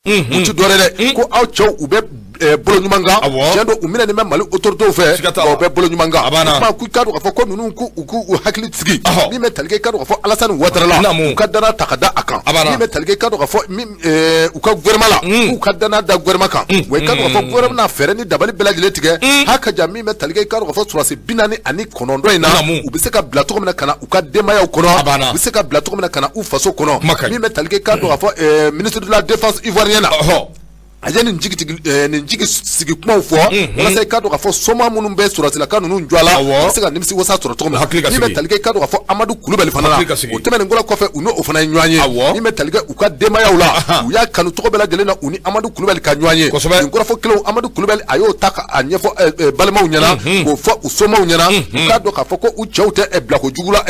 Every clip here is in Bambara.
U ti dɔwɛrɛ dɛ, ko aw cɛw, u bɛ bolo ɲuman kan. Tiɲɛ don, u minɛnen bɛ Mali autorités fɛ, nka u bɛ bolo ɲuman kan. O k'i k'a dɔn k'a fɔ ko ninnu u k'u hakili sigi. Min bɛ tali kɛ, i k'a dɔn k'a fɔ Alassane Ouattara la, u ka danaya ta ka da a kan. Min bɛ tali kɛ, i k'a dɔn k'a fɔ u ka gouvernement la, k'u ka danaya da gouvernement kan. Wa i k'a dɔn k'a fɔ gouvernement na fɛɛrɛ ni dabali bɛɛ lajɛlen tigɛ ha ka ja. Min bɛ tali kɛ, i k'a dɔn k'a fɔ sɔrɔdasi 49 in na, u bɛ se ka bila cogo min na ka na u ka denbayaw kɔnɔ, u bɛ se ka bila cogo min na ka na u faso kɔnɔ. Min bɛ tali kɛ, i k'a dɔn k'a fɔ ministre de la Défense ivoirien na, a ye nin jigi sigi kumaw fɔ walasa i k'a dɔn k'a fɔ soma minnu bɛ sɔrɔdasilaka ninnu jɔ a la, u bɛ se ka nimisi wasa sɔrɔ cogo min na. Min bɛ tali kɛ, i k'a dɔn k'a fɔ Amadu Kulubali fana la, o tɛmɛnen kɔ kɔfɛ, u n'o fana ye ɲɔgɔn ye. Min bɛ tali kɛ u ka denbayaw la, u y'a kanu cogo bɛɛ lajɛlen na u ni Amadu Kulubali ka ɲɔgɔn ye. Nin kɔrɔfɔ kelenw, Amadu Kulubali a y'o ta k'a ɲɛfɔ balimaw ɲɛna, k'o fɔ u somaw ɲɛna, u k'a dɔn k'a fɔ ko u cɛw tɛ bilako jugu la,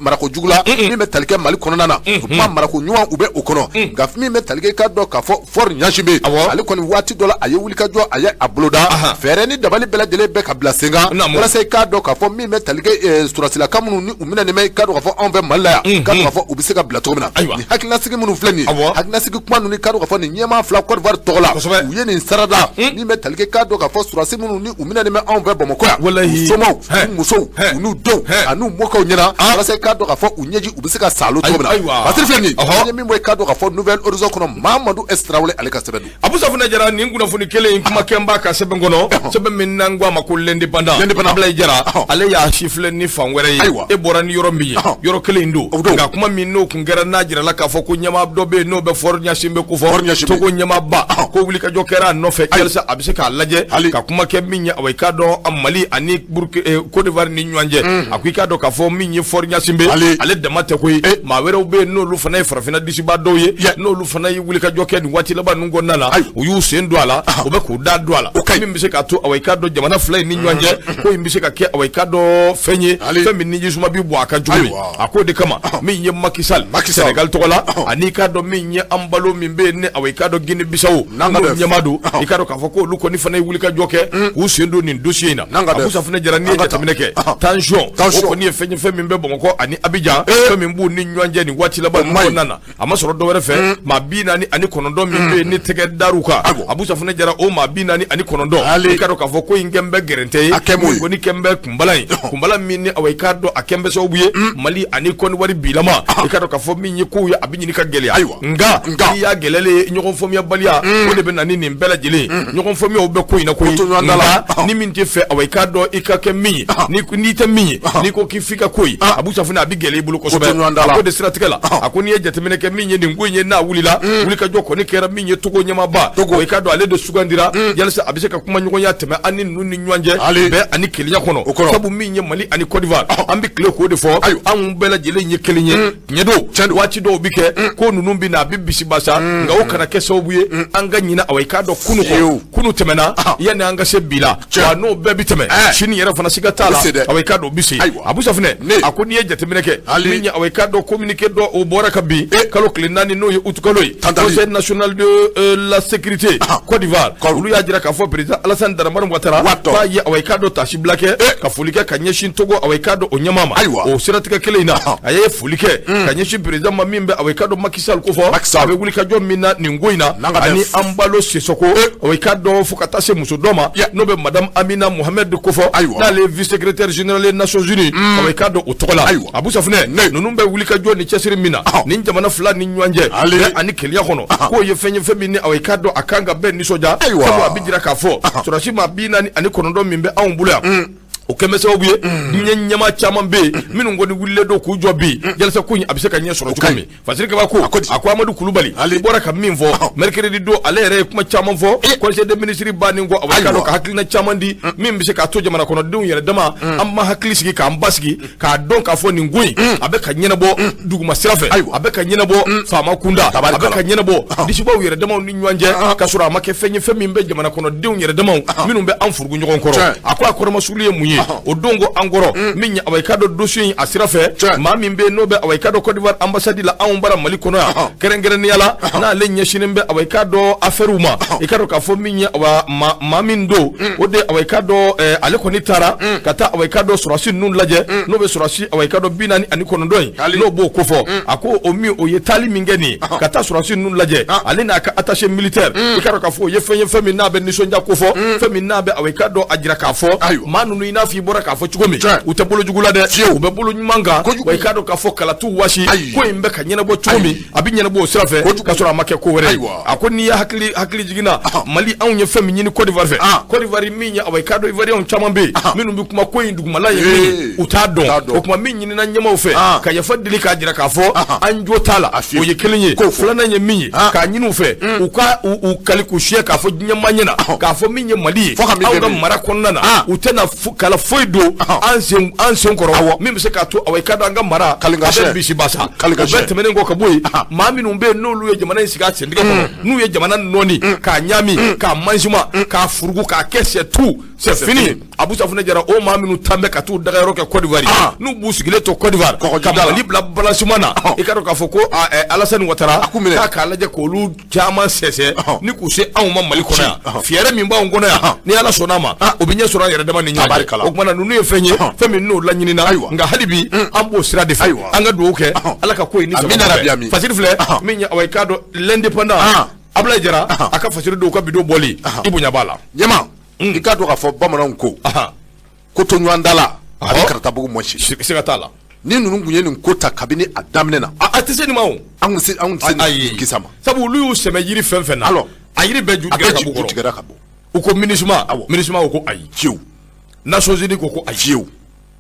marako jugu la. Min bɛ tali kɛ Mali kɔnɔna na, o kuma marako ɲuman, u bɛ o kɔnɔ. Nka min bɛ tali kɛ, i k'a dɔn k'a fɔ Faure Gnassingbé, ale kɔni waati dɔ la, a ye wulikajɔ, a ye a boloda, fɛɛrɛ ni dabali bɛɛ lajɛlen bɛ ka bila sen kan walasa i k'a dɔn k'a fɔ min bɛ tali kɛ sɔrɔdasilaka minnu ni u minɛnen bɛ, i k'a dɔn k'a fɔ anw fɛ Mali la yan, k'a dɔn k'a fɔ u bɛ se ka bila cogo min na. Nin hakilinasigi minnu filɛ nin ye, hakilinasigi kuma ninnu, i k'a dɔn k'a fɔ nin ɲɛmaa fila Côte d'Ivoire tɔgɔ la, u ye nin sarada. Min bɛ tali kɛ, k'a dɔn k'a fɔ sɔrɔdasi minnu ni u minɛnen bɛ anw fɛ Bamakɔ yan, u somaw, u musow, u n'u denw an'u mɔkɛw ɲɛna, walasa i k'a dɔn k'a fɔ u ɲɛji, u bɛ se ka saalo cogo min na. Basiri filɛ nin ye, an ye min bɔ, i k'a dɔn k'a fɔ Nouvel Horizon kɔnɔ, Mamadu S Tarawele, ale ka sɛbɛn don. Abu Safunɛ Jara, nin kunnafoni kelen in kuma kɛn b'a ka sɛbɛn kɔnɔ, sɛbɛn min n'an ko a ma ko L'Indépendant. Ablaye Jara, ale y'a sifilɛ ni fan wɛrɛ ye. E bɔra ni yɔrɔ min ye, yɔrɔ kelen in don. Nka kuma min n'o kun kɛra, n'a jirala k'a fɔ ko ɲɛmaa dɔ bɛ yen n'o bɛ Faure Gnassingbé ko fɔ, Togo ɲɛmaaba, ko wulikajɔ kɛra a nɔfɛ yalisa a bɛ se k'a lajɛ ka kuma kɛ min ye, awa, i k'a dɔn Mali ani Côte d'Ivoire ni ɲɔgɔn cɛ. A ko i k'a dɔn k'a fɔ min ye Faure Gnassingbé, ale dama tɛ koyi, maa wɛrɛw bɛ yen n'olu fana ye farafinna disiba dɔw ye, n'olu fana ye wulikajɔ kɛ nin waati laban ninnu kɔnɔna na, u y'u sen don a la, u bɛ k'u da don a la, min bɛ se k'a to, awa, i k'a dɔn jamana fila in ni ɲɔgɔn cɛ, ko in bɛ se ka kɛ, awa, i k'a dɔn fɛn ye, fɛn min ni jisuma bɛ bɔ a kan cogo min. A k'o de kama, min ye Macky Sall Sénégal tɔgɔ la, ani i k'a dɔn min ye Embaló min bɛ yen ni, awa, i k'a dɔn Guinée Bissau n'o ɲɛmaa don, i k'a dɔn k'a fɔ k'olu kɔni fana ye wulikajɔ kɛ k'u sen don nin dossier in na. Abu Safunɛ Jara, n'i ye jateminɛ kɛ, tension o kɔni ye fɛn ye, fɛn min bɛ Bamakɔ ani Abidjan, fɛn min b'u ni ɲɔgɔn cɛ nin waati laban ninnu kɔnɔna na, a ma sɔrɔ dɔwɛrɛ fɛ, maa 49 min bɛ yen ni tɛgɛ dar'u kan. Abu Safunɛ Jara, o maa 49, i k'a dɔn k'a fɔ ko in kɛn bɛ gɛrɛntɛ ye, kɔni kɛn bɛ kunbala ye, kunbala min ni, awa, i k'a dɔn a kɛn bɛ sababu ye Mali ani Côte d'Ivoire bilama, i k'a dɔn k'a fɔ min ye kow ye, a bɛ ɲini ka gɛlɛya. Nka n'i y'a gɛlɛyalen ye, ɲɔgɔn faamuyabaliya o de bɛ na ni nin bɛɛ lajɛlen ye. Ɲɔgɔn faamuyaw bɛ ko in na koyi, nka ni min tɛ fɛ, awa, i k'a dɔn i ka kɛ min ye, n'i tɛ min ye, n'i ko k'i f'i ka ko ye, Abu Safunɛ, a bɛ gɛlɛya i bolo kosɛbɛ. A ko de siratigɛ la, a ko n'i ye jateminɛ kɛ min ye nin ko in ye, n'a wulila, wulikajɔ kɔni kɛra min ye Togo ɲɛmaaba, i k'a dɔn ale de sugandira yalisa a bɛ se ka kumaɲɔgɔnya tɛmɛ an ni ninnu ni ɲɔgɔn cɛ bɛn ani kelenya kɔnɔ. Sabu min ye Mali ani Côte d'Ivoire, an bɛ tile k'o de fɔ, anw bɛɛ lajɛlen ye kelen ye. Tiɲɛ don, waati dɔw bɛ kɛ ko ninnu bɛ na, a bɛ bisibasa, nka o kana kɛ sababu ye an ka ɲinɛ, awa, i k'a dɔn kunu kɔ, kunu tɛmɛna yanni an ka se bi la, wa n'o bɛɛ bɛ tɛmɛ, sini yɛrɛ fana siga t'a la, awa, i k'a dɔn o bɛ se. Abu Safunɛ, a ko n'i ye jateminɛ kɛ min ye, awa, i k'a dɔn communiqué dɔ o bɔra ka bin kalo tile 4, n'o ye août kalo ye, Conseil national de la sécurité Côte d'Ivoire, olu y'a jira k'a fɔ président Alassane Dramane Ouattara k'a ye, awa, i k'a dɔn taasibila kɛ ka foli kɛ ka ɲɛsin Togo, awa, i k'a dɔn o ɲɛmaa ma. O siratigɛ kelen in na, a ye foli kɛ ka ɲɛsin président ma min bɛ, awa, i k'a dɔn Macky Sall ko fɔ, a bɛ wulikajɔ min na nin ko in na, ani Embaló Sissoco, awa, i k'a dɔn fo ka taa se muso dɔ ma n'o bɛ madame Amina Mohamed ko fɔ, n'ale ye vice secrétaire général des Nations Unies, awa, i k'a dɔn o tɔgɔ la. Abu Safunɛ, ninnu bɛ wulikajɔ ni cɛsiri min na nin jamana fila ni ɲɔgɔn cɛ bɛn ani kelenya kɔnɔ, k'o ye fɛn ye, fɛn min ni, awa, i k'a dɔn a kan ka bɛɛ nisɔndiya. Sabu a bɛ jira k'a fɔ sɔrɔdasi maa 49 min bɛ anw bolo yan, o kɛn bɛ sababu ye diɲɛ ɲɛmaa caman bɛ yen minnu kɔni wulilen don k'u jɔ bi yalisa ko in a bɛ se ka ɲɛ sɔrɔ cogo min. Fasiri Kaba ko a ko Amadu Kulubali bɔra ka min fɔ mercredi don, ale yɛrɛ ye kuma caman fɔ conseil des ministres bannen kɔ, a k'a dɔn ka hakilina caman di min bɛ se k'a to jamana kɔnɔdenw yɛrɛ dama an ma hakili sigi k'an basigi k'a dɔn k'a fɔ nin ko in a bɛ ka ɲɛnabɔ duguma sira fɛ, a bɛ ka ɲɛnabɔ faama kunda, a bɛ ka ɲɛnabɔ disibaw yɛrɛ damaw ni ɲɔgɔn cɛ, ka sɔrɔ a ma kɛ fɛn ye, fɛn min bɛ jamana kɔnɔdenw yɛrɛ damaw minnu bɛ an furugu ɲɔgɔn kɔrɔ. A ko a kɔrɔmasuli ye mun ye? ye o don ko an kɔrɔ min ye awa i k'a dɔn dossier in a sira fɛ maa min bɛ yen n'o bɛ awa i k'a dɔn Côte d'Ivoire ambassade la anw bara Mali kɔnɔ yan kɛrɛnkɛrɛnnenya la n'ale ɲɛsinnen bɛ awa i k'a dɔn affaires ma i k'a dɔn k'a fɔ min ye awa maa min don o de awa i k'a dɔn ale kɔni taara ka taa awa i k'a dɔn sɔrɔdasi ninnu lajɛ n'o bɛ sɔrɔdasi awa i k'a dɔn 49 in n'o b'o kofɔ a ko o min o ye taali min kɛ nin ye ka taa sɔrɔdasi ninnu lajɛ ale n'a ka attaché militaire i k'a dɔn k'a fɔ o ye fɛn ye fɛn min n'a bɛ nisɔndiya kofɔ fɛn min n'a bɛ awa i k'a dɔn a jira k'a fɔ maa ninnu i n'a fɔ i bɔra k'a fɔ cogo min u tɛ bolo jugu la dɛ u bɛ bolo ɲuman kan wa i k'a dɔn k'a fɔ kala t'u wasi ko in bɛ ka ɲɛnabɔ cogo min a bɛ ɲɛnabɔ o sira fɛ ka sɔrɔ a ma kɛ ko wɛrɛ ye a ko n'i ye hakili jiginna Mali anw ye fɛn min ɲini Côte d'Ivoire fɛ Côte d'Ivoire min ye awa i k'a dɔn Ivoirien caman bɛ yen minnu bɛ kuma ko in dugumala ye min ye u t'a dɔn o tuma min ɲinina ɲɛmaaw fɛ ka yafa deli k'a jira k'a fɔ an jo t'a la o ye kelen ye filanan ye min ye k'a ɲini u fɛ u ka u kali k'u siɲɛ k'a fɔ diɲɛmaa ɲɛna k'a fɔ min ye Mali ye anw ka mara kɔnɔna na u tɛna kala foyi don an sen kɔrɔ min bɛ se k'a to awa i k'a dɔn an ka mara a bɛ bisi basa o bɛɛ tɛmɛnen kɔ ka bɔ yen maa minnu bɛ yen n'olu ye jamana in sigi a sentigɛ kɔnɔ n'u ye jamana nɔɔni k'a ɲaami k'a mansiman k'a furugu k'a kɛ c'est tout c'est fini Abu Safunɛ Jara o maa minnu tan bɛ ka t'u dagayɔrɔ kɛ Côte d'Ivoire n'u b'u sigilen to Côte d'Ivoire ka Mali bila balancement na i k'a dɔn k'a fɔ ko Alasani Watara k'a k'a lajɛ k'olu caman sɛsɛ ni k'u se anw ma Mali kɔnɔ yan fɛɛrɛ min b'anw kɔnɔ yan ni Ala sɔnna a ma o bɛ ɲɛ sɔrɔ an yɛrɛ dama ni ɲɔgɔn cɛ o tuma na ninnu ye fɛn ye fɛn min n'o laɲinina nka hali bi an b'o sira de fɛ an ka dugawu kɛ Ala ka ko in ni sababu fasiri filɛ min ye awa i k'a dɔn l'indépendant Abulayi Jara a ka fasiri don ka bi don bɔli i bonya b'a la ɲɛma i k'a dɔn k'a fɔ bamananw ko ko to ɲɔgɔn da la a bɛ karatabugu mɔsi siga t'a la ni ninnu tun ye nin ko ta kabini a daminɛ na a tɛ se nin ma o an tun se an tun se nin kisa ma sabu olu y'u sɛmɛ yiri fɛn fɛn na alors a yiri bɛɛ ju tigɛra ka bɔ u ko MINUSMA MINUSMA ko ko ayi fiyewu Nations Unies ko ko ayi fiyewu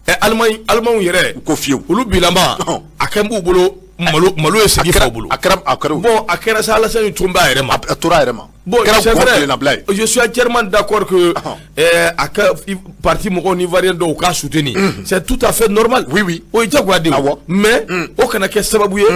ɛ Allemagne Allemagne yɛrɛ u ko fiyewu olu bilama a kɛ b'u bolo malo malo ye sigi fa bolo a kɛra a kɛra bon a kɛra sa Alassane tun b'a yɛrɛ ma a tora a yɛrɛ ma bon c'est vrai je suis entièrement d'accord que a ka parti mɔgɔw ni Ivoirien dɔw k'a soutenir c'est tout à fait normal oui oui o ye diyagoya de ye awɔ mais o kana kɛ sababu ye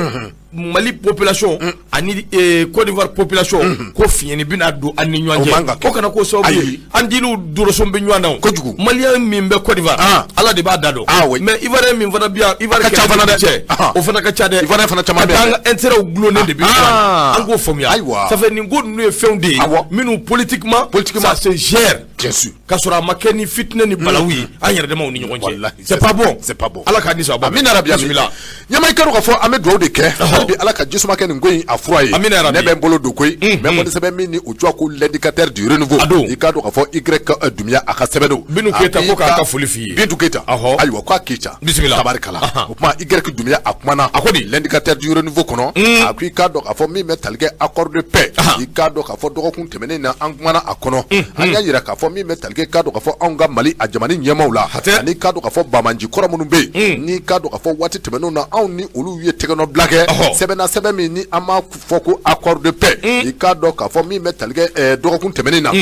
Mali population ani Côte d'Ivoire population ko fiɲɛni bɛna don an ni ɲɔgɔn cɛ o kana k'o sababu ye an diliw doroso bɛ ɲɔgɔn na kojugu malien min bɛ Côte d'Ivoire Ala de b'a da dɔn mais Ivoirien min fana bɛ yan Ivoire ka ca fana dɛ cɛ o fana ka ca dɛ Ivoirien fana caman bɛ yan an ka intérêt gulonnen de bɛ ɲɔgɔn na an k'o faamuya ayiwa ça fait nin ko ninnu ye fɛnw de ye minnu politiquement ça se gère bien sûr ka sɔrɔ a ma kɛ ni fitinɛ ni balawu ye an yɛrɛ damaw ni ɲɔgɔn cɛ c'est pas bon c'est pas bon Ala k'a ni sɔn amina rabi bisimila ɲɛma i k'a dɔn k'a fɔ an bɛ dugawu de kɛ hali bi Ala ka jisuma kɛ nin ko in a fura ye amina rabi ne bɛ n bolo don koyi n bɛ kɔni sɛbɛn min ni o tɔgɔ ko l'indicateur du renouveau i k'a dɔn k'a fɔ Y Dunbiya a ka sɛbɛn don Bintu Keyita ko k'a ka foli f'i ye Bintu Keyita ayiwa k'a Keyita bisimila tabarikala o tuma Y Dunbiya a kumana a ko di l'indicateur du renouveau kɔnɔ a ko i k'a dɔn k'a fɔ min bɛ tali kɛ accord de paix i k'a dɔn k'a fɔ dɔgɔkun tɛmɛnen na an kumana a kɔnɔ an y'a jira k'a fɔ min bɛ tali kɛ k'a dɔn k'a fɔ anw ka Mali a jamana ɲɛmaaw la ani k'a dɔn k'a fɔ banbaanci kɔrɔ minnu bɛ yen ni k'a dɔn k'a fɔ waati tɛmɛnenw na anw ni olu ye tɛgɛnɔbila kɛ sɛbɛn na sɛbɛn min ni an b'a fɔ ko accord de paix i k'a dɔn k'a fɔ min bɛ tali kɛ dɔgɔkun tɛmɛnen na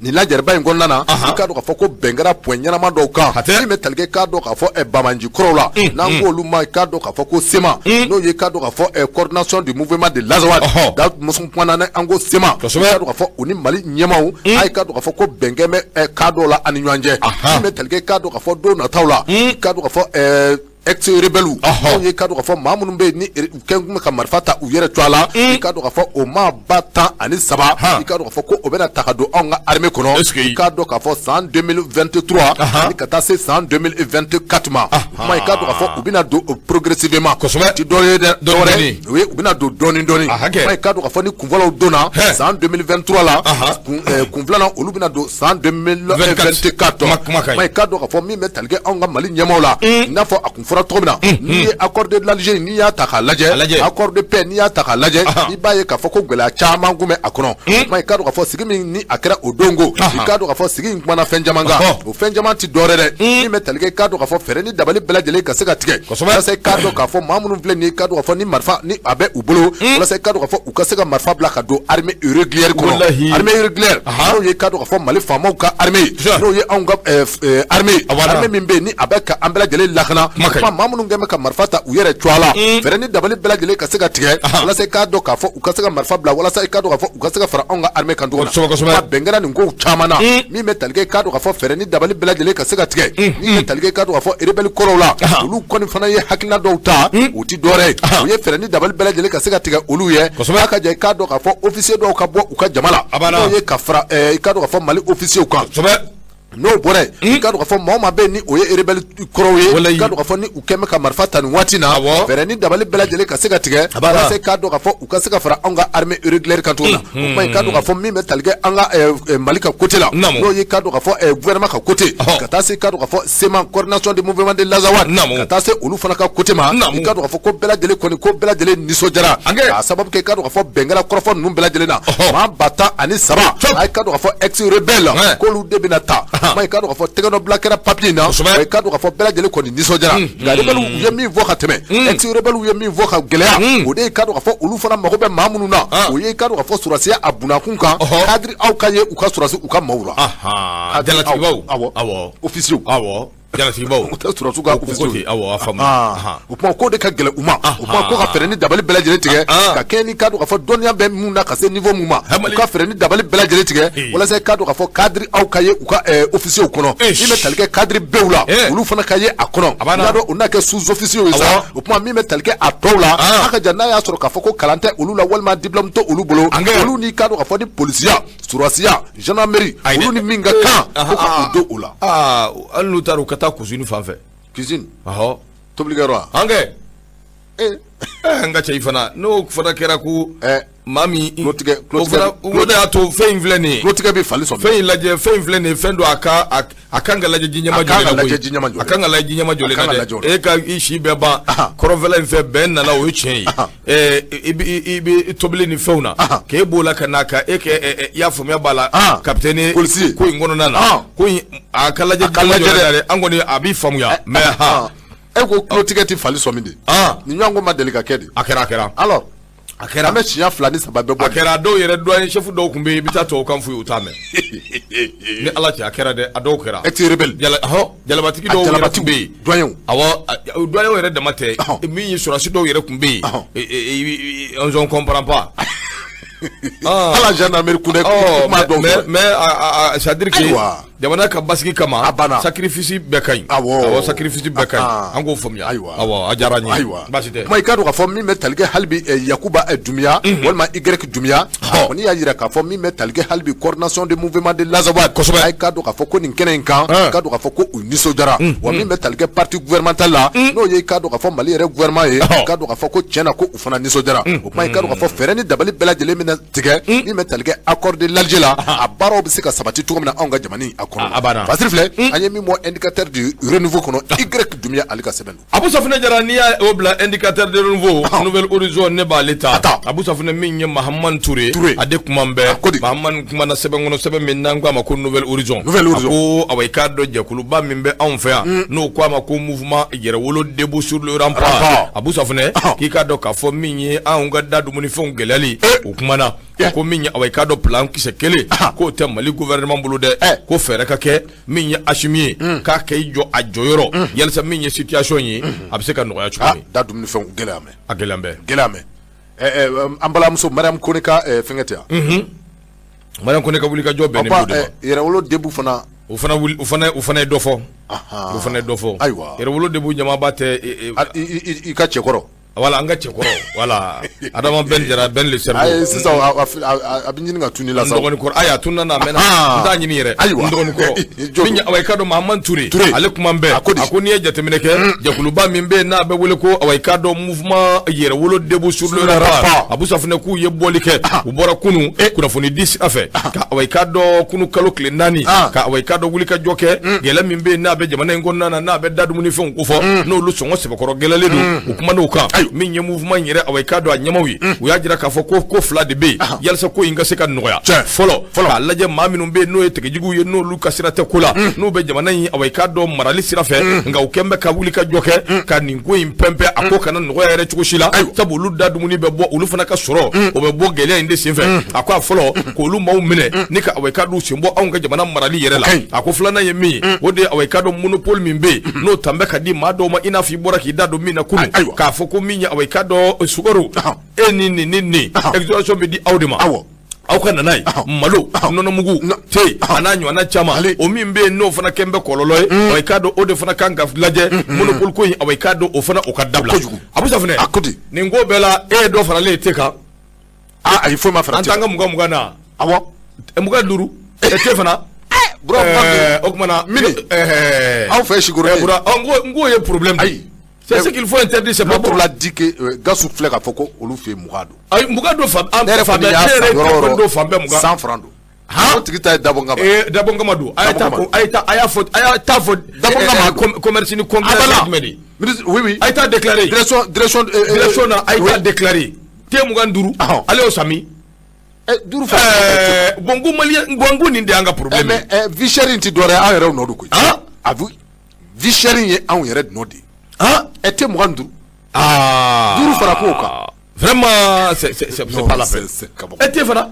nin lajɛrɛba in kɔnɔna na i k'a dɔn k'a fɔ ko bɛn kɛra point ɲɛnama dɔw kan min bɛ tali kɛ k'a dɔn k'a fɔ banbaanci kɔrɔw la n'an ko olu ma i k'a dɔn k'a fɔ ko CMA n'o ye k'a dɔn k'a fɔ coordination du mouvement de l'Azawad da muso kumana na an ko CMA i k'a dɔn k'a fɔ u ni Mali ɲɛmaaw a ye k'a dɔn k'a fɔ ko bɛn kɛ bɛ k'a dɔw la ani ɲɔgɔn cɛ min bɛ tali kɛ k'a dɔn k'a fɔ don nataw la i k'a dɔn k'a fɔ ex rebelle anw ye k'a dɔn k'a fɔ maa minnu bɛ yen ni u kɛn tun bɛ ka marifa ta u yɛrɛ tɔgɔ la i k'a dɔn k'a fɔ o maa 13 i k'a dɔn k'a fɔ ko o bɛna ta ka don anw ka armée kɔnɔ i k'a dɔn k'a fɔ san 2023 ani ka taa se san 2024 ma o tuma i k'a dɔn k'a fɔ u bɛna don progressivement kosɛbɛ ti dɔ ye dɛ dɔ wɛrɛ o ye u bɛna don dɔɔni dɔɔni o i k'a dɔn k'a fɔ ni kun fɔlɔw donna san 2023 la kun filanan olu bɛna don san 2024 kuma i k'a dɔn k'a fɔ min bɛ tali kɛ anw ka Mali ɲɛmaaw la i n'a fɔ a kun fɔra cogo min na n'i ye accord de l'Alger n'i y'a ta k'a lajɛ accord de paix n'i y'a ta k'a lajɛ i b'a ye k'a fɔ ko gɛlɛya caman kun bɛ a kɔnɔ o tuma i k'a dɔn k'a fɔ sigi min ni a kɛra o don ko i k'a dɔn k'a fɔ sigi in kumana fɛn caman kan o fɛn caman tɛ dɔwɛrɛ dɛ min bɛ tali kɛ i k'a dɔn k'a fɔ fɛɛrɛ ni dabali bɛɛ lajɛlen ka se ka tigɛ walasa i k'a dɔn k'a fɔ maa minnu filɛ nin ye i k'a dɔn k'a fɔ ni marifa ni a bɛ u bolo walasa i k'a dɔn k'a fɔ u ka se ka marifa bila ka don armée régulière kɔnɔ armée régulière n'o ye k'a dɔn k'a fɔ Mali faamaw ka armée ye n'o ye anw ka armée ye armée min bɛ yen ni a bɛ ka an bɛɛ lajɛlen lakana Kuma maa minnu kɛn bɛ ka marifa ta u yɛrɛ cogoya la, fɛɛrɛ ni dabali bɛɛ lajɛlen ka se ka tigɛ walasa i k'a dɔn k'a fɔ u ka se ka marifa bila, walasa i k'a dɔn k'a fɔ u ka se ka fara anw ka armée kan cogo min na. Kosɛbɛ. Bɛn kɛra nin kow caman na, min bɛ tali kɛ i k'a dɔn k'a fɔ fɛɛrɛ ni dabali bɛɛ lajɛlen ka se ka tigɛ, min bɛ tali kɛ i k'a dɔn k'a fɔ rebelle kɔrɔw la, olu kɔni fana ye hakilina dɔw ta, o ti dɔwɛrɛ ye, u ye fɛɛrɛ ni dabali bɛɛ lajɛlen ka se ka tigɛ olu ye. A ka jɛ i k'a dɔn k'a fɔ officier dɔw ka bɔ u ka jama la, n'o ye ka fara i k'a dɔn k'a fɔ Mali officier kan. N'o bɔra yen, i k'a dɔn k'a fɔ maa o maa bɛ yen ni o ye rebelle kɔrɔw ye, i k'a dɔn k'a fɔ ni u kɛn bɛ ka marifa ta nin waati na, fɛɛrɛ ni dabali bɛɛ lajɛlen ka se ka tigɛ walasa i k'a dɔn k'a fɔ u ka se ka fara anw ka armée régulière kan cogo min na. O kuma, i k'a dɔn k'a fɔ min bɛ tali kɛ an ka Mali ka côté la, n'o ye i k'a dɔn k'a fɔ gouvernement ka côté, ka taa se i k'a dɔn k'a fɔ CMA, coordination des mouvements de l'Azawad, ka taa se olu fana ka côté ma, i k'a dɔn k'a fɔ ko bɛɛ lajɛlen kɔni, ko bɛɛ lajɛlen nisɔndiyara k'a sababu kɛ i k'a dɔn k'a fɔ bɛn kɛra kɔrɔfɔ ninnu bɛɛ lajɛlen na. Maa 10 013, a i k'a dɔn k'a fɔ ex rebelle, k'olu de bɛna ta. Kuma, i k'a dɔn k'a fɔ tɛgɛnɔbila kɛra papier in na, wa i k'a dɔn k'a fɔ bɛɛ lajɛlen kɔni nisɔndiyara. Nka rebelle u ye min fɔ ka tɛmɛ, ex rebelle ye min fɔ ka gɛlɛya, o de ye i k'a dɔn k'a fɔ olu fana mago bɛ maa minnu na, o ye i k'a dɔn k'a fɔ sɔrɔdasiya a bunakun kan, cadre aw ka ye u ka sɔrɔdasi u ka maaw la. Jalatigibaw. Awɔ. Awɔ. Officiers. Awɔ, jalatigibaw. U tɛ sɔrɔdasiw ka officiers. Awɔ, a faamu. O kuma, k'o de ka gɛlɛn u ma. O kuma, ko ka fɛɛrɛ ni dabali bɛɛ lajɛlen tigɛ ka kɛɲɛ ni k'a dɔn k'a fɔ dɔnniya bɛ mun na ka se niveau mun ma, u ka fɛɛrɛ ni dabali bɛɛ lajɛlen tigɛ walasa i k'a dɔn k'a fɔ cadre aw ka ye u ka officiers kɔnɔ, min bɛ tali kɛ cadre Bw la, olu fana ka ye a kɔnɔ. I b'a dɔn, u n'a kɛ sous officiers ye sa. O kuma, min bɛ tali kɛ a tɔw la, a ka jan n'a y'a sɔrɔ k'a fɔ ko kalan tɛ olu la walima diplôme tɛ olu bolo, olu n'i k'a dɔn k'a fɔ ni polisiya, sɔrɔdasiya, gendarmerie, olu ni min ka kan, ko ka u don o la. Aa, hali n'u taara, u ka taa cuisine fan fɛ. Cuisine? Ɔhɔ. Tobilikɛyɔrɔ wa? An kɛ n ka cɛ, i fana n'o fana kɛra ko maa min tulotigɛ o fana, o de y'a to fɛn in filɛ nin ye. Tulotigɛ bɛ fali sɔn. Fɛn in lajɛ, fɛn in filɛ nin ye, fɛn don a ka a kan ka lajɛ ji ɲɛma A kan ka jɔlen na lajɛ koyi. ji ɲɛma jɔlen. A kan ka lajɛ ji ɲɛma jɔlen A kan na ka dɛ. lajɛ o la. E ka i si bɛɛ ban kɔrɔnfɛla in fɛ, bɛn nana, o ye tiɲɛ ye. I bɛ tobili ni fɛnw na, k'e b'o la ka na ka e kɛ i y'a faamuya b'a la, capitaine Policier. ko in kɔnɔna na, ko in a ka lajɛ A ka ji ɲɛma lajɛ jɔlen dɛ. na dɛ. An kɔni a b'i faamuya, mais han. E ko tulotigɛ tɛ fali sɔmi de. Nin ɲɔgɔn ko ma deli ka kɛ de. A kɛra, a kɛra. Alors, A kɛra. an bɛ siɲɛ fila ni saba bɛɛ bɔ. A kɛra dɔw yɛrɛ, doyen chef dɔw tun bɛ yen, i bɛ taa tubabukan f'u ye, u t'a mɛn. Ni Ala cɛ, a kɛra dɛ, a dɔw kɛra. Ex rebelle. Jala hɔ, jalabatigi dɔw yɛrɛ tun bɛ yen. Doyen. Awɔ, doyen yɛrɛ dama tɛ, min ye sɔrɔdasi dɔw yɛrɛ tun bɛ yen. On comprend pas. Ala gendarmerie kunda kuma dɔw Mais c'est à dire que Ayiwa. jamana ka basigi kama, A banna. sacrifice bɛɛ ka ɲi. Awɔ. Awɔ, sacrifice bɛɛ ka ɲi. An k'o faamuya. Ayiwa. Awɔ, a diyara n ye. Ayiwa. Baasi tɛ. Kuma, i k'a dɔn k'a fɔ min bɛ tali kɛ hali bi Yakuba Dunbiya walima Y Dunbiya, a kɔni y'a jira k'a fɔ min bɛ tali kɛ hali bi coordination des mouvements de l'Azawad. A k'a dɔn k'a fɔ ko nin kɛnɛ in kan, i k'a dɔn k'a fɔ ko u nisɔndiyara. Wa min bɛ tali kɛ parti gouvernemental la, n'o ye i k'a dɔn k'a fɔ Mali yɛrɛ gouvernement ye, i k'a dɔn k'a fɔ ko tiɲɛna ko u fana nisɔndiyara. O kuma, i k'a dɔn k'a fɔ fɛɛrɛ ni dabali bɛɛ lajɛlen bɛna tigɛ min bɛ tali kɛ accord de l'Alger la, a baaraw bɛ se ka sabati cogo min na anw ka jamana in a kɔnɔ. A banna. Fasiri filɛ, an ye min bɔ Indicateur du renouveau kɔnɔ, Y Dunbiya ale ka sɛbɛn don. Abu Safunɛ Jara, n'i y'a o bila Indicateur de renouveau, Nouvel Horizon, ne b'ale ta. A ta. Abu Safunɛ, min ye Mahamani Ture. Ture. A de kuma A bɛɛ. ko di? Mahamani kumana sɛbɛn kɔnɔ, sɛbɛn min n'an ko a ma ko Nouvel Horizon. Nouvel Horizon. A ko awa, i k'a dɔn jɛkuluba min bɛ anw fɛ yan, n'o ko a ma ko mouvement Yɛrɛwolo debout sur le rempart. Rempart. Abu Safunɛ, k'i k'a dɔn k'a fɔ min ye anw ka da dumunifɛnw gɛlɛyali, o kumana. Ko min ye awa, i k'a dɔn plan kisɛ kelen k'o tɛ Mali gouvernement bolo dɛ, ko fɛɛrɛ ka kɛ min ye Assimi ye k'a kɛ i jɔ a jɔyɔrɔ yalisa min ye situation ye a bɛ se ka nɔgɔya cogo min. Da dumunifɛnw gɛlɛya mɛn. A gɛlɛya bɛɛ. Gɛlɛya mɛn. An balimamuso Mariam Kone ka fɛnkɛ tɛ yan. Mariam Kone ka wuli ka jɔ bɛnnen b'o de ma. Yɛrɛwolo debout fana. O fana wuli, o fana ye dɔ fɔ. O fana ye dɔ fɔ. Ayiwa. Yɛrɛwolo debout ɲamaba tɛ. I ka cɛkɔrɔ. Voilà, an ka cɛkɔrɔ, voilà, Adama Ben Jara Ben le cerveau. Ayi, sisan a bɛ ɲini ka tunu i la N sa. dɔgɔnin kɔrɔ, ayi, a tununa na, a mɛnna, n t'a ɲini yɛrɛ. Ayiwa. N dɔgɔnin kɔrɔ min ye awa, i k'a dɔn Mahamani Ture. Ture. Ale kuma bɛɛ. A ko di? A ko n'i ye jateminɛ kɛ, jɛkuluba min bɛ yen n'a bɛ wele ko awa, i k'a dɔn mouvement Yɛrɛwolo debout sur le rempart, Abu Safunɛ k'u ye bɔli kɛ, u bɔra kunun kunnafoni di sira fɛ ka awa, i k'a dɔn kunun kalo tile 4, ka awa, i k'a dɔn wulikajɔ kɛ gɛlɛya min bɛ yen n'a bɛ jamana in kɔnɔna na, n'a bɛ da dumunifɛnw kofɔ, n'olu sɔngɔ sɛbɛkɔrɔ gɛlɛlen don, u kuma n'o kan. Min ye mouvement yɛrɛ, awa, i k'a dɔn a ɲɛmaw ye, u y'a jira k'a fɔ ko ko fila de bɛ yen yalisa ko in ka se ka nɔgɔya. Fɔlɔ, k'a lajɛ maa minnu bɛ yen n'o ye tigɛjuguw ye, n'olu ka sira tɛ ko la, n'u bɛ jamana in, awa, i k'a dɔn marali sira fɛ, nka u kɛn bɛ ka wuli ka jɔ kɛ ka nin ko in pɛnpɛn, a ko kana nɔgɔya yɛrɛ cogo si la, sabu olu da dumuni bɛ bɔ, olu fana ka sɔrɔ o bɛ bɔ gɛlɛya in de senfɛ. A ko a fɔlɔ, k'olu maaw minɛ ni ka, awa, i k'a dɔn sen bɔ anw ka jamana marali yɛrɛ la. A ko filanan ye min ye, o de ye, awa, i k'a dɔn monopole min bɛ yen, n'o tan bɛ ka di maa dɔw ma, i n'a fɔ i bɔra k'i da don min na kunun, k'a fɔ ko min ye, awa, i k'a dɔn sukaro e ni nin ni nin exonération bɛ di aw de ma, aw ka nana ye malo, nɔnɔmugu, te, a n'a ɲɔgɔnna caman. O min bɛ yen n'o fana kɛn bɛ kɔlɔlɔ ye, awa, i k'a dɔn o de fana kan ka lajɛ, monopole ko in, awa, i k'a dɔn o fana o ka dabila. Abu Safunɛ, nin ko bɛɛ la, e ye dɔ faralen ye te kan? Aa, ayi, foyi ma fara. An t'an ka 20 20 na? Awɔ. 25 te fana. O tuma na mini aw fɛ sikoro. N k'o ye problème. Ayi. C'est ce qu'il faut interdire, c'est pas bon. L'autre l'a dit que Gasu filɛ k'a fɔ ko olu fɛ yen 20 don. Ayi, 20 don fan an fan bɛɛ, ne yɛrɛ kɔni don fan bɛɛ 20. 100 francs don. O tigi ta ye dabɔ kama. Ee, dabɔ kama don. A ye taa ko, a ye taa, a y'a fɔ, a y'a taa fɔ. Dabɔ kama don. Commerce ni concurrence jumɛn de? Oui oui. A ye taa déclarer. Direction. Direction na, a ye taa déclarer. Te 25. Ale y'o san min? Duuru fa. Bon, ko malien, bon, ko nin de y'an ka problème. Mais vie chère in ti dɔ wɛrɛ ye, anw yɛrɛ nɔ don koyi. A vie chère in ye anw yɛrɛ nɔ de ye. Te 25. Duuru fara k'o kan. Vraiment, c'est pas la peine. E te fana.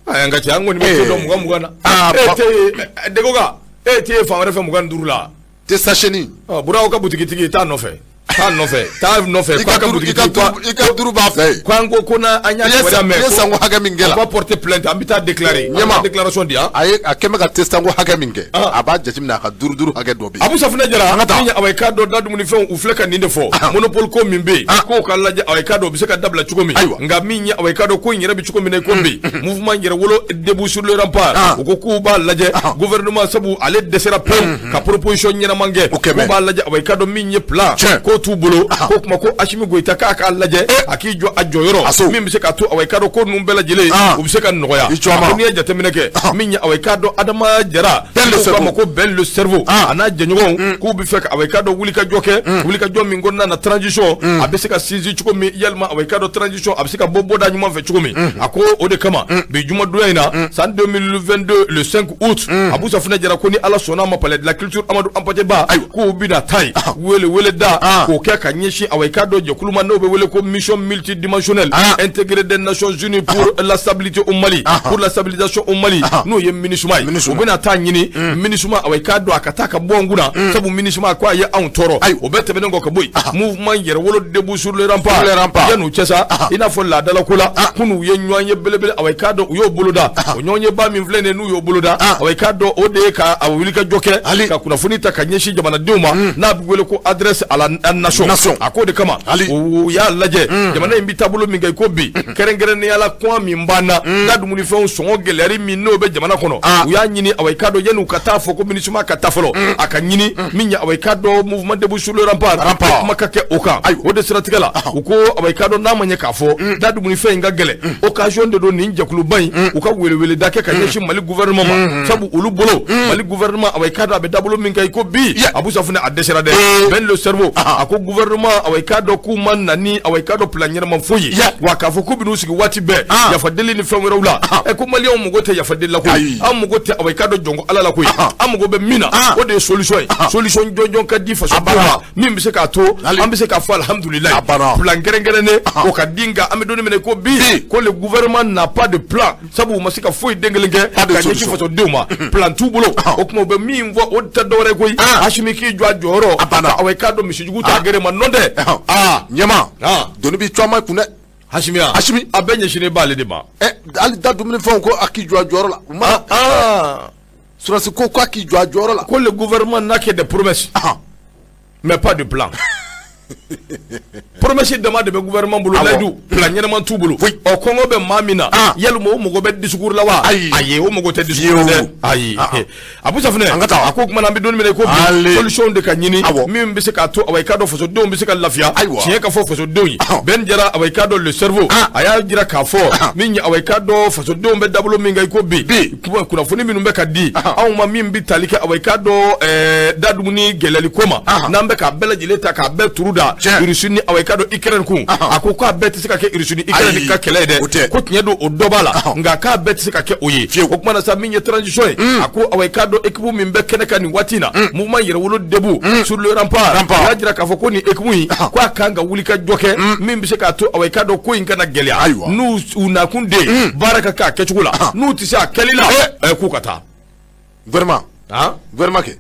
An ka cɛ, an kɔni bɛ te dɔn 20 20 na. E te dego kan, e te fan wɛrɛ fɛ 25 la. Te sachet ni. Buraw ka butigitigi, t'a nɔfɛ. T'a nɔfɛ, t'a nɔfɛ. K'a ka butigitigi. I ka duuru b'a fɛ yen. Ko an ko ko n'an y'a kibaruya mɛn. I ye sanko hakɛ min kɛ la. On va porter plainte, an bɛ taa déclarer. Ɲɛma déclaration di yan. A ye a kɛn bɛ ka te sanko hakɛ min kɛ. A b'a jateminɛ, a ka duuru duuru hakɛ dɔ bɛ yen. Abu Safunɛ Jara. An ka taa. Awa, i k'a dɔn da dumunifɛnw, u filɛ ka nin de fɔ. Monopole ko min bɛ yen. K'o ka lajɛ, awa, i k'a dɔn o bɛ se ka dabila cogo min. Ayiwa. Nka min ye, awa, i k'a dɔn ko in yɛrɛ bɛ cogo min na i ko bi. Mouvement Yɛrɛwolo debout sur le rempart. U ko k'u b'a lajɛ. Gouvernement, sabu ale dɛsɛra pewu ka proposition ɲɛnama kɛ. K'u b'a lajɛ, awa, i k'a dɔn min ye plan. K'o t'u bolo. Ko kuma ko Asimi Goyita k'a k'a lajɛ, a k'i jɔ a jɔyɔrɔ min bɛ se k'a to, awa, i k'a dɔn ko ninnu bɛɛ lajɛlen u bɛ se ka nɔgɔya. A ko n'i ye jateminɛ kɛ, min ye, awa, i k'a dɔn Adama Jara, n'u k'a ma ko Ben le cerveau, a n'a jɛɲɔgɔnw, k'u bɛ fɛ ka, awa, i k'a dɔn wulikajɔ kɛ, wulikajɔ min kɔnɔna na transition a bɛ se ka sinsin cogo min, yalima, awa, i k'a dɔn transition a bɛ se ka bɔ bɔda ɲuman fɛ cogo min. A ko o de kama bi jumadonya in na, san 2022 le 5 août, Abu Safunɛ Jara ko ni Ala sɔnna a ma, palais de la culture Amadu Hampâté Bâ, k'u bɛna taa yen wele wele da k'o kɛ ka ɲɛsin, awa, i k'a dɔn jɛkulu ma n'o bɛ wele ko mission multidimensionnelle intégrée des Nations Unies pour la stabilité au Mali, pour la stabilisation au Mali, n'o ye MINUSMA ye. U bɛna taa ɲini MINUSMA, awa, i k'a dɔn a ka taa ka bɔ an kunna, sabu MINUSMA ko a ye anw tɔɔrɔ. O bɛɛ tɛmɛnen kɔ ka bɔ yen, mouvement Yɛrɛwolo debout sur le rempart, yan'u cɛ sa, i n'a fɔ laadalako la, kunun u ye ɲɔgɔn ye belebele, awa, i k'a dɔn u y'o boloda. O ɲɔgɔn yeba min filɛ nin ye, n'u y'o boloda, awa, i k'a dɔn o de ye ka a wuli ka jɔ kɛ ka kunnafoni ta ka ɲɛsin jamanadenw ma, n'a bɛ wele ko adresse à la nation. A k'o de kama u y'a lajɛ jamana in bɛ taabolo min kɛ i ko bi, kɛrɛnkɛrɛnnenya la kɔngɔ min b'an na, da dumunifɛnw sɔngɔ gɛlɛyali min n'o bɛ jamana kɔnɔ. U y'a ɲini, awa, i k'a dɔn yan'u ka taa fɔ ko MINUSMA ka taa fɔlɔ, a ka ɲini min ye, awa, i k'a dɔn mouvement debout sur le rempart, kuma ka kɛ o kan. O de siratigɛ la, u ko, awa, i k'a dɔn n'a ma ɲɛ k'a fɔ da dumunifɛn in ka gɛlɛn, occasion de don nin jɛkuluba in u ka weleweleda kɛ ka ɲɛsin Mali gouvernement ma, sabu olu bolo Mali gouvernement, awa, i k'a dɔn a bɛ dabolo min kɛ i ko bi, Abu Safunɛ, a dɛsɛra dɛ. Ben le cerveau a ko gouvernement, awa, i k'a dɔn k'u ma na ni, awa, i k'a dɔn plan ɲɛnama foyi ye, wa k'a fɔ k'u bɛn'u sigi waati bɛɛ yafadeli ni fɛn wɛrɛw la. Ɛ, ko maliyɛnw mago tɛ yafadeli la koyi, an mago tɛ, awa, i k'a dɔn jɔnko Ala la koyi, an mago bɛ min na, o de ye solution ye, solution jɔnjɔn ka di fasodenw ma min bɛ se k'a to an bɛ se k'a fɔ alihamudulilayi. Plan kɛrɛnkɛrɛnnen o ka di, nka an bɛ don min na ko bi, ko le gouvernement n'a pas de plan, sabu u ma se ka foyi den kelen kɛ ka ɲɛsin fasodenw ma, plan t'u bolo. O tuma u bɛ min fɔ, o tɛ dɔwɛrɛ koyi, Asimi k'i jɔ a jɔyɔrɔ, awa, i k'a dɔn misijugu t'a gere ma nɔ tɛ. Aa, ɲɛma doni b'i caman kun dɛ. Hasimi, Asimi, a bɛɛ ɲɛsinnen b'ale de ma. Ɛ, hali da dumunifɛnw ko a k'i jɔ a jɔyɔrɔ la, u ma sɔrɔdasi ko k'a k'i jɔ a jɔyɔrɔ la. Ko le gouvernement n'a que des promesses mais pas de plan. Promesse dama de bɛ gouvernement bolo, layidu, plan ɲɛnama t'u bolo. Ɔ, kɔngɔ bɛ maa min na, yalima o mago bɛ discours la wa? Ayi, o mago tɛ discours la dɛ, ayi. Abu Safunɛ, an ka taa. A ko kumana an bɛ don min na i ko bi, solution de ka ɲini min bɛ se k'a to, awa, i k'a dɔn fasodenw bɛ se ka lafiya. Tiɲɛ ka fɔ fasodenw ye, Ben Jara, awa, i k'a dɔn le cerveau, a y'a jira k'a fɔ min ye, awa, i k'a dɔn fasodenw bɛ dabolo min kan i ko bi, kunnafoni minnu bɛ ka di anw ma min bɛ tali kɛ, awa, i k'a dɔn da dumuni gɛlɛyali ko ma, n'an bɛ k'a bɛɛ lajɛlen ta k'a bɛɛ turu da. bila Russie ni awa i k'a dɔn Ukraine kun, a ko k'a bɛɛ tɛ se ka kɛ Russie ni Ukraine ka kɛlɛ ye dɛ, ko tiɲɛ don o dɔ b'a la, nka k'a bɛɛ tɛ se ka kɛ o ye. O kuma na sa, min ye transition ye, a ko awa i k'a dɔn équipe min bɛ kɛnɛ kan nin waati in na, mouvement Yɛrɛwolo debout sur le rempart, o y'a jira k'a fɔ ko nin équipe in, ko a kan ka wuli ka jɔ kɛ min bɛ se k'a to awa i k'a dɔn ko in kana gɛlɛya. N'u u nakun de baara ka kɛ a kɛcogo la, n'u tɛ se a kɛli la, k'u ka taa. Gouvernement, gouvernement kɛ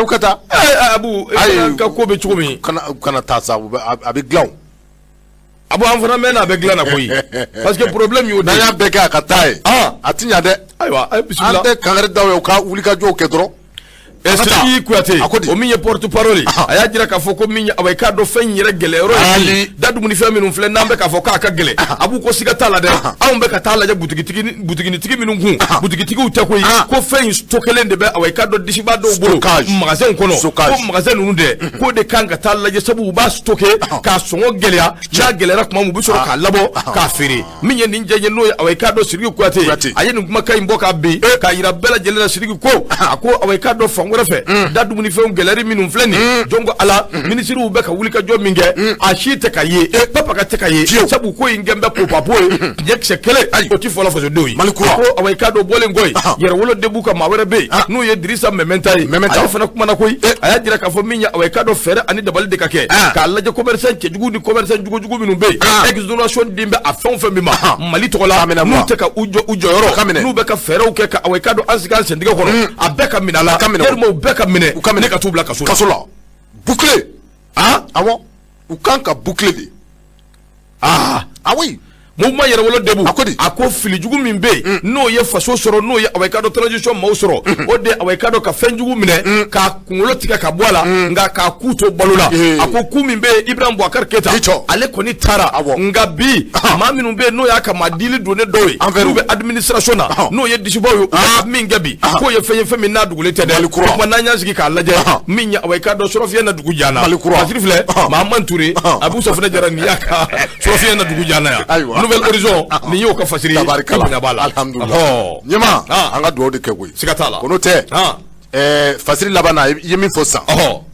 u ka taa. Abu, ka ko bɛ cogo min, kana taa sa, a bɛ dilan. Abu, an fana mɛnna a bɛ dilan na koyi, parce que problème y'o de ye. N'an y'a bɛɛ kɛ a ka taa ye, a ti ɲa dɛ. Ayiwa, bisimila. An tɛ kangari da u ye, u ka wulikajɔw kɛ dɔrɔn. Sidiki Kuyate, o min ye porte parole, a y'a jira k'a fɔ ko min ye awa i k'a dɔn fɛn in yɛrɛ gɛlɛyɔrɔ ye da dumunifɛn minnu filɛ n'an bɛ k'a fɔ k'a ka gɛlɛn. A b'u ko siga t'a la dɛ, anw bɛ ka taa lajɛ butigitigi minnu kun, butigitigiw tɛ koyi, ko fɛn in stockelen de bɛ awa i k'a dɔn disiba dɔw bolo magasinw kɔnɔ, ko magasin ninnu dɛ, k'o de kan ka taa lajɛ, sabu u b'a stocké k'a sɔngɔ gɛlɛya, n'a gɛlɛyara tuma min u bɛ sɔrɔ k'a labɔ k'a feere. Min ye nin jɛ ye, n'o ye awa i k'a dɔn Sidiki Kuyate, a ye nin kumakan in bɔ k'a bin k'a jira bɛɛ lajɛlen na. Sidiki ko, a ko awa i k'a dɔn fan wɛrɛ fɛ, da dumunifɛnw gɛlɛyali minnu filɛ nin, jɔn ko Ala, minisiriw bɛ ka wuli ka jɔ min kɛ, a si tɛ ka ye, papa ka tɛ ka ye, sabu ko in kɛn bɛ popapo ye, tiɲɛ kisɛ kelen o ti fɔlɔ fasodenw ye. Ko awa i k'a dɔn bɔlen kɔ yen, Yɛrɛwolo debout ka maa wɛrɛ bɛ yen n'o ye Dirisa Mɛmɛnta ye, ale fana kumana koyi. A y'a jira k'a fɔ min ye awa i k'a dɔn fɛɛrɛ ani dabali de ka kɛ k'a lajɛ commerçant cɛjugu ni commerçant jugujugu minnu bɛ yen, exonération di bɛ a fɛn o fɛn min ma Mali tɔgɔ la, n'u tɛ ka u jɔ u jɔyɔrɔ, n'u bɛ ka fɛɛrɛw kɛ ka awa i k'a dɔn an sigi an sentigɛ kɔnɔ, a bɛɛ ka minɛ a la, walima u bɛɛ ka minɛ, u ka minɛ ka t'u bila kaso la. Kaso la, boucler. Awɔ, u kan ka boucler de. Ah oui. Mouvement Yɛrɛwolo debout, a ko di, a ko fili jugu min bɛ yen n'o ye faso sɔrɔ, n'o ye awa i k'a dɔn transition maaw sɔrɔ, o de awa i k'a dɔn ka fɛn jugu minɛ k'a kunkolo tigɛ ka bɔ a la, nka k'a ku to balo la. A ko ku min bɛ yen, Ibrahim Boubacar Keita, ale kɔni taara, nka bi maa minnu bɛ yen n'o y'a ka maa dili donnen dɔw ye, n'u bɛ administration na, n'o ye disibaw ye, u bɛ min kɛ bi, k'o ye fɛn ye fɛn min n'a dogolen tɛ dɛ. O tuma n'an y'an sigi k'a lajɛ, min ye awa i k'a dɔn sɔrɔfiɲɛ na dugu jana, Fasiri filɛ, Mahamani Ture, Abu Safunɛ Jara, nin y'a ka sɔrɔfiɲɛ na dugu jana yan. Nouvel Horizon, nin y'o ka fasiri ye, bonya b'a la. Alhamdulillah. Ɲɛma, an ka dugawu de kɛ koyi. Siga t'a la. Ko n'o tɛ, fasiri laban na, i ye min fɔ sisan,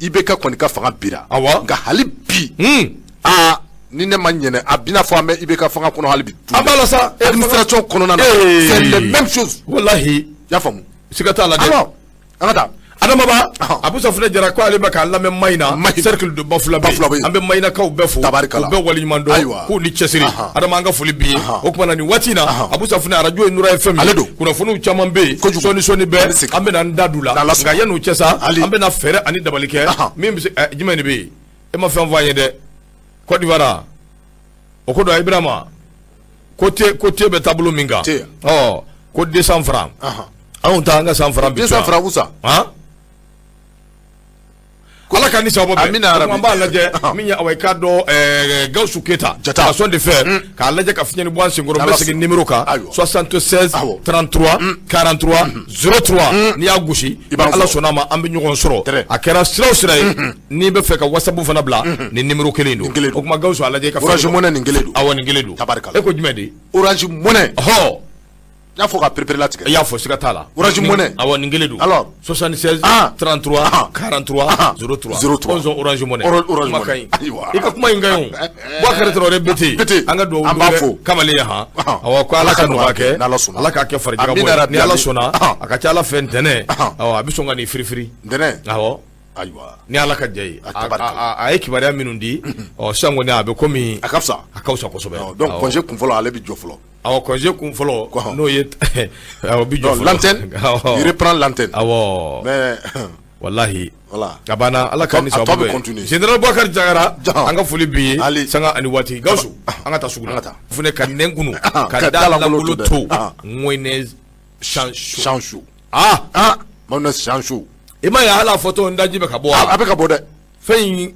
IBK kɔni ka fanga bira. Nka hali bi, aa ni ne ma ɲinɛ, a bɛna fɔ an bɛ IBK fanga kɔnɔ hali bi. An b'a la sa. Administration kɔnɔna na, c'est les mêmes choses. Walahi. I y'a faamu. Siga t'a la dɛ. Alors, an ka taa. Adama Abu Safunɛ Jara ko ale bɛ k'a lamɛn Mayina, cercle de Bafulabe, an bɛ Mayinakaw bɛɛ fo, k'u bɛɛ waleɲuman dɔn, k'u ni cɛsiri. Adama, an ka foli b'i ye. O tuma na nin waati in na, Abu Safunɛ, arajo ye Nura FM, ale don, kunnafoniw caman bɛ yen, sɔɔni sɔɔni bɛɛ an bɛna an da don la, nka yan'o cɛ sa, an bɛna fɛɛrɛ ani dabali kɛ min bɛ se. Jumɛn de bɛ yen? E ma fɛn fɔ an ye dɛ. Côte d'Ivoire, o ko don Ibrahima ko te, ko te bɛ taabolo min kan, ɔ ko 200 francs, anw ta an ka 100 francs bi. 200 francs wusa. Ala ka ni sababu bɛn. An b'a lajɛ min ye awa i k'a dɔn Gawusu Keyita, façon de faire k'a lajɛ ka fiɲɛ bɔ an senkɔrɔ. N bɛ segin numéro kan, 76 33 43 03. N'i y'a gosi, Ala sɔnna a ma, an bɛ ɲɔgɔn sɔrɔ. A kɛra sira o sira ye, n'i bɛ fɛ ka WhatsApp fana bila, nin numéro kelen don. O tuma Gawusu, a lajɛ i ka. Orange Money nin kelen don. Awɔ, nin kelen don. Tabarikala. E ko jumɛn de? Orange Money. Ɔhɔ. N y'a fɔ ka perepere latigɛ. I y'a fɔ, siga t'a la. Orange Money. Awɔ, nin kelen don. Alors 76 33 43 03. 03. Onze Orange Money. Orange Money. Kuma ka ɲi. I ka kuma in ka ɲi o. Boubacar Traoré Bete. An ka dugawu an b'a fo. Kamalen ye han. Awɔ, ko Ala ka nɔgɔya kɛ. N'Ala sɔnna. Ala k'a kɛ farijagabɔ ye. Ni Ala sɔnna, a ka ca Ala fɛ ntɛnɛn. Awɔ, a bɛ sɔn ka n'i firifiri. Ntɛnɛn. Awɔ. Ayiwa. Ni Ala ka jɛ ye. A ye kibaruya minnu di, ɔ sisan kɔni a bɛ komi. A ka fisa. A ka fisa kosɛbɛ. Donc congé kun fɔlɔ, ale bɛ jɔ fɔlɔ. Awɔ, congé kun fɔlɔ n'o ye, awɔ, bi jɔ fɔlɔ. L'antenne. Il reprend l'antenne. Awɔ. Mais walahi. Voilà. A banna, Ala ka ni sababu bɛn. Général Boubacar Diagara, an ka foli b'i ye sanga ani waati. Gawusu, an ka taa sugu la. An ka taa. Fune ka nɛn kunu ka da lankolon to mayonnaise Sancho. Ah ah, mayonnaise Sancho. I ma ye hali a fɔtɔ n daji bɛ ka bɔ. A bɛ ka bɔ dɛ. Fɛn in.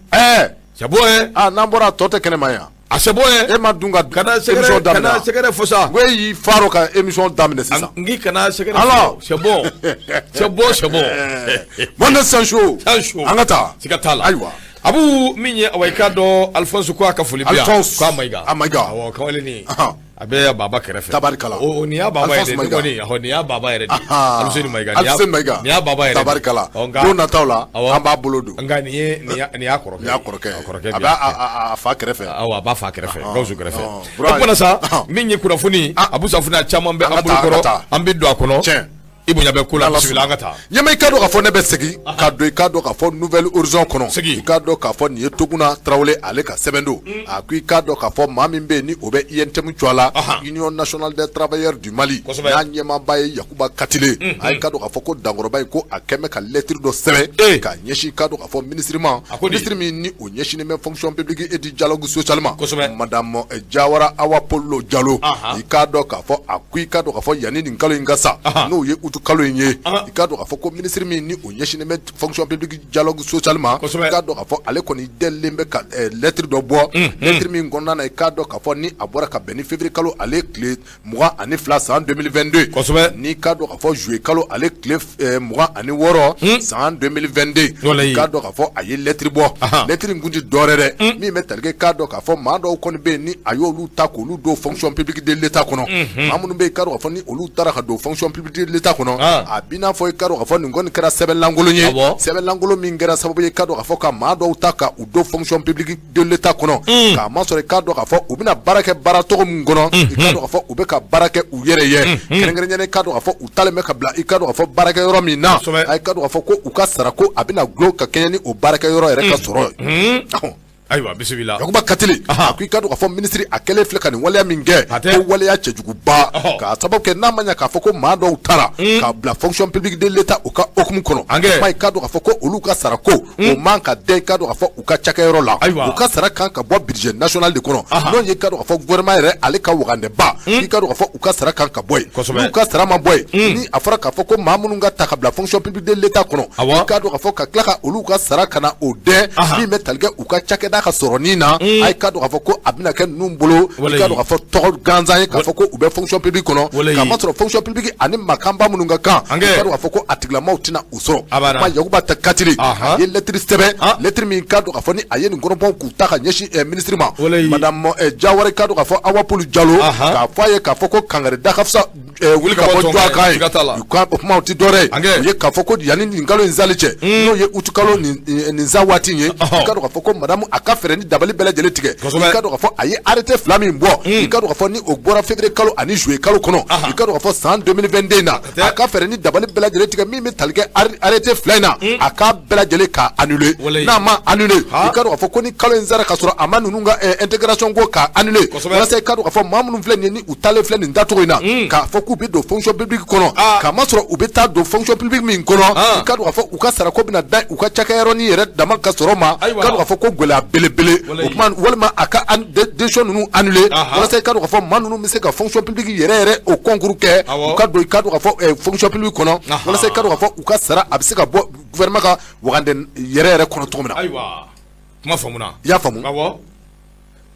C'est bon hein. Ah, n'an bɔra a tɔ tɛ kɛnɛma yan. A c'est bon hein. E ma dun ka kana sɛgɛrɛ, kana sɛgɛrɛ fɔ sa. Ko e y'i faro ka émission daminɛ sisan. N k'i kana sɛgɛrɛ fɔ. C'est bon. C'est bon, c'est bon. Mayonnaise Sancho. Sancho. An ka taa. Siga t'a la. Ayiwa. Abu min ye awa i k'a dɔn Alphonse ko a ka foli bɛ yan. Alphonse. K'a Mayiga. A Mayiga. Awɔ, kamalen nin. A bɛ baba kɛrɛfɛ. Tabarikala. O nin y'a baba yɛrɛ de kɔni, ɔhɔ, nin y'a baba yɛrɛ de ye. Aluseni Mayiga. Aluseni Mayiga. Nin y'a baba yɛrɛ de. Tabarikala. Don nataw la an b'a bolo don. Nka nin ye nin y'a kɔrɔkɛ. Nin y'a kɔrɔkɛ ye. A b'a fa kɛrɛfɛ. Awɔ, a b'a fa kɛrɛfɛ, Gawusu kɛrɛfɛ. O tuma sa, min ye kunnafoni, Abu Safunɛ, a caman bɛ an bolo kɔrɔ, an bɛ don a kɔnɔ. Tiɲɛ. I bonya bɛ ko la, bisimila, an ka taa. Ɲɛma, i k'a dɔn k'a fɔ ne bɛ segin ka don, i k'a dɔn k'a fɔ Nouvel Horizon kɔnɔ. Segin. I k'a dɔn k'a fɔ nin ye Toguna Tarawele ale ka sɛbɛn don. A ko i k'a dɔn k'a fɔ maa min bɛ yen ni o bɛ UNTM tɔgɔ la, Union nationale des travailleurs du Mali, n'a ɲɛmaaba ye Yakuba Katile. A ye k'a dɔn k'a fɔ ko dankɔrɔba in ko a kɛn bɛ ka lettre dɔ sɛbɛn k'a ɲɛsin, i k'a dɔn k'a fɔ ministre ma, ministre min ni o ɲɛsinnen bɛ fonction publique et du dialogue social ma, madame Jawara Awa Polo Jalo. I k'a dɔn k'a fɔ a ko i k'a dɔn k'a fɔ yanni nin kalo in ka sa, n'o ye août kalo in ye, i k'a dɔn k'a fɔ ko ministre min ni o ɲɛsinnen bɛ fonction publique dialogue social ma, i k'a dɔn k'a fɔ ale kɔni delilen bɛ ka lettre dɔ bɔ, lettre min kɔnɔna na, i k'a dɔn k'a fɔ ni a bɔra ka bɛn ni février kalo ale tile 22 san 2022, n'i k'a dɔn k'a fɔ juillet kalo ale tile 26 san 2022, i k'a dɔn k'a fɔ a ye lettre bɔ. Lettre in kun tɛ dɔwɛrɛ dɛ, min bɛ tali kɛ, k'a dɔn k'a fɔ maa dɔw kɔni bɛ yen ni a y'olu ta k'olu don fonction publique de l'État kɔnɔ. Maa minnu bɛ yen, i k'a dɔn k'a fɔ ni olu taara ka don fonction publique de l'État kɔnɔ, a b'i n'a fɔ i k'a dɔn k'a fɔ nin kɔni kɛra sɛbɛn lankolon ye, sɛbɛn lankolon min kɛra sababu ye, i k'a dɔn k'a fɔ ka maa dɔw ta ka u don fonction publique de l'État kɔnɔ, k'a masɔrɔ i k'a dɔn k'a fɔ u bɛna baara kɛ baara tɔgɔ min kɔnɔ, i k'a dɔn k'a fɔ u bɛ ka baara kɛ u yɛrɛ ye, kɛrɛnkɛrɛnnenya i k'a dɔn k'a fɔ u talen bɛ ka bila, i k'a dɔn k'a fɔ baarakɛ yɔrɔ min na, a i k'a dɔn k'a fɔ ko u ka sara ko a bɛna dulon ka kɛɲɛ ni o baarakɛ yɔrɔ yɛrɛ ka sɔrɔ ye. Ayiwa, bisimila. Yakuba Katile a ko i k'a dɔn k'a fɔ minisiri a kɛlen filɛ ka nin waleya min kɛ, ko waleya cɛjuguba, k'a sababu kɛ n'a ma ɲɛ k'a fɔ ko maa dɔw taara k'a bila fonction publique de l'État u ka hukumu kɔnɔ, i k'a dɔn k'a fɔ ko olu ka sarako o man ka dɛn, i k'a dɔn k'a fɔ u ka cakɛyɔrɔ la, u ka sara kan ka bɔ budget national de kɔnɔ, n'o ye i k'a dɔn k'a fɔ gouvernement yɛrɛ ale ka wagandeba, i k'a dɔn k'a fɔ u ka sara kan ka bɔ yen. N'u ka sara ma bɔ yen, ni a fɔra k'a fɔ ko maa minnu ka ta ka bila fonction publique de l'État kɔnɔ, i k'a dɔn k'a fɔ ka tila ka olu ka sara ka na o dɛn min bɛ tali kɛ u ka cakɛda ka sɔrɔnin na, a k'a dɔn k'a fɔ ko a bɛna kɛ ninnu bolo, i k'a dɔn k'a fɔ tɔgɔ gansan ye k'a fɔ ko u bɛ fonction publique kɔnɔ, k'a masɔrɔ fonction publique ani makanba minnu ka kan, i k'a dɔn k'a fɔ ko a tigilamaw tɛna u sɔrɔ. Kuma Yakuba Katile a ye lettre sɛbɛn, lettre min k'a dɔn k'a fɔ ni a ye nin kɔnɔbɔn k'u ta ka ɲɛsin ministre ma, madame Jawara, k'a dɔn k'a fɔ Awa Polo Jalo, k'a fɔ a ye k'a fɔ ko kangari da ka fisa wuli ka bɔ jɔ kan ye. U ka o kumaw tɛ dɔwɛrɛ ye, u ye k'a fɔ ko yanni nin kalo in sali cɛ, n'o ye août kalo nin sa waati in ye, i k'a dɔn k'a fɔ ko madame a ka fɛɛrɛ ni dabali bɛɛ lajɛlen tigɛ. I k'a dɔn k'a fɔ a ye arrêté fila min bɔ, i k'a dɔn k'a fɔ ni o bɔra février kalo ani juillet kalo kɔnɔ, i k'a dɔn k'a fɔ san 2022 na, a ka fɛɛrɛ ni dabali bɛɛ lajɛlen tigɛ min bɛ tali kɛ arrêté fila in na, a k'a bɛɛ lajɛlen k'a annuler. N'a ma annuler, i k'a dɔn k'a fɔ ko ni kalo in sara ka sɔrɔ a ma ninnu ka intégration ko k'a annuler, walasa i k'a dɔn k'a fɔ maa minnu filɛ nin ye ni u taalen filɛ nin dacogo in na, k'a fɔ k'u bɛ don fonction publique kɔnɔ, k'a masɔrɔ u bɛ taa don fonction publique min kɔnɔ, i k'a dɔn k'a fɔ u ka sarako bɛna da u ka cakɛyɔrɔnin yɛrɛ dama ka sɔrɔ ma, i k'a dɔn k'a fɔ ko gɛlɛya belebele o tuma, walima a ka décision ninnu annuler, walasa i k'a dɔn k'a fɔ maa ninnu bɛ se ka fonction publique yɛrɛ yɛrɛ o concours kɛ, u ka don, i k'a dɔn k'a fɔ fonction publique kɔnɔ, walasa i k'a dɔn k'a fɔ u ka sara a bɛ se ka bɔ gouvernement ka wagande yɛrɛ yɛrɛ kɔnɔ cogo min na. Ayiwa, kuma faamuna. I y'a faamu.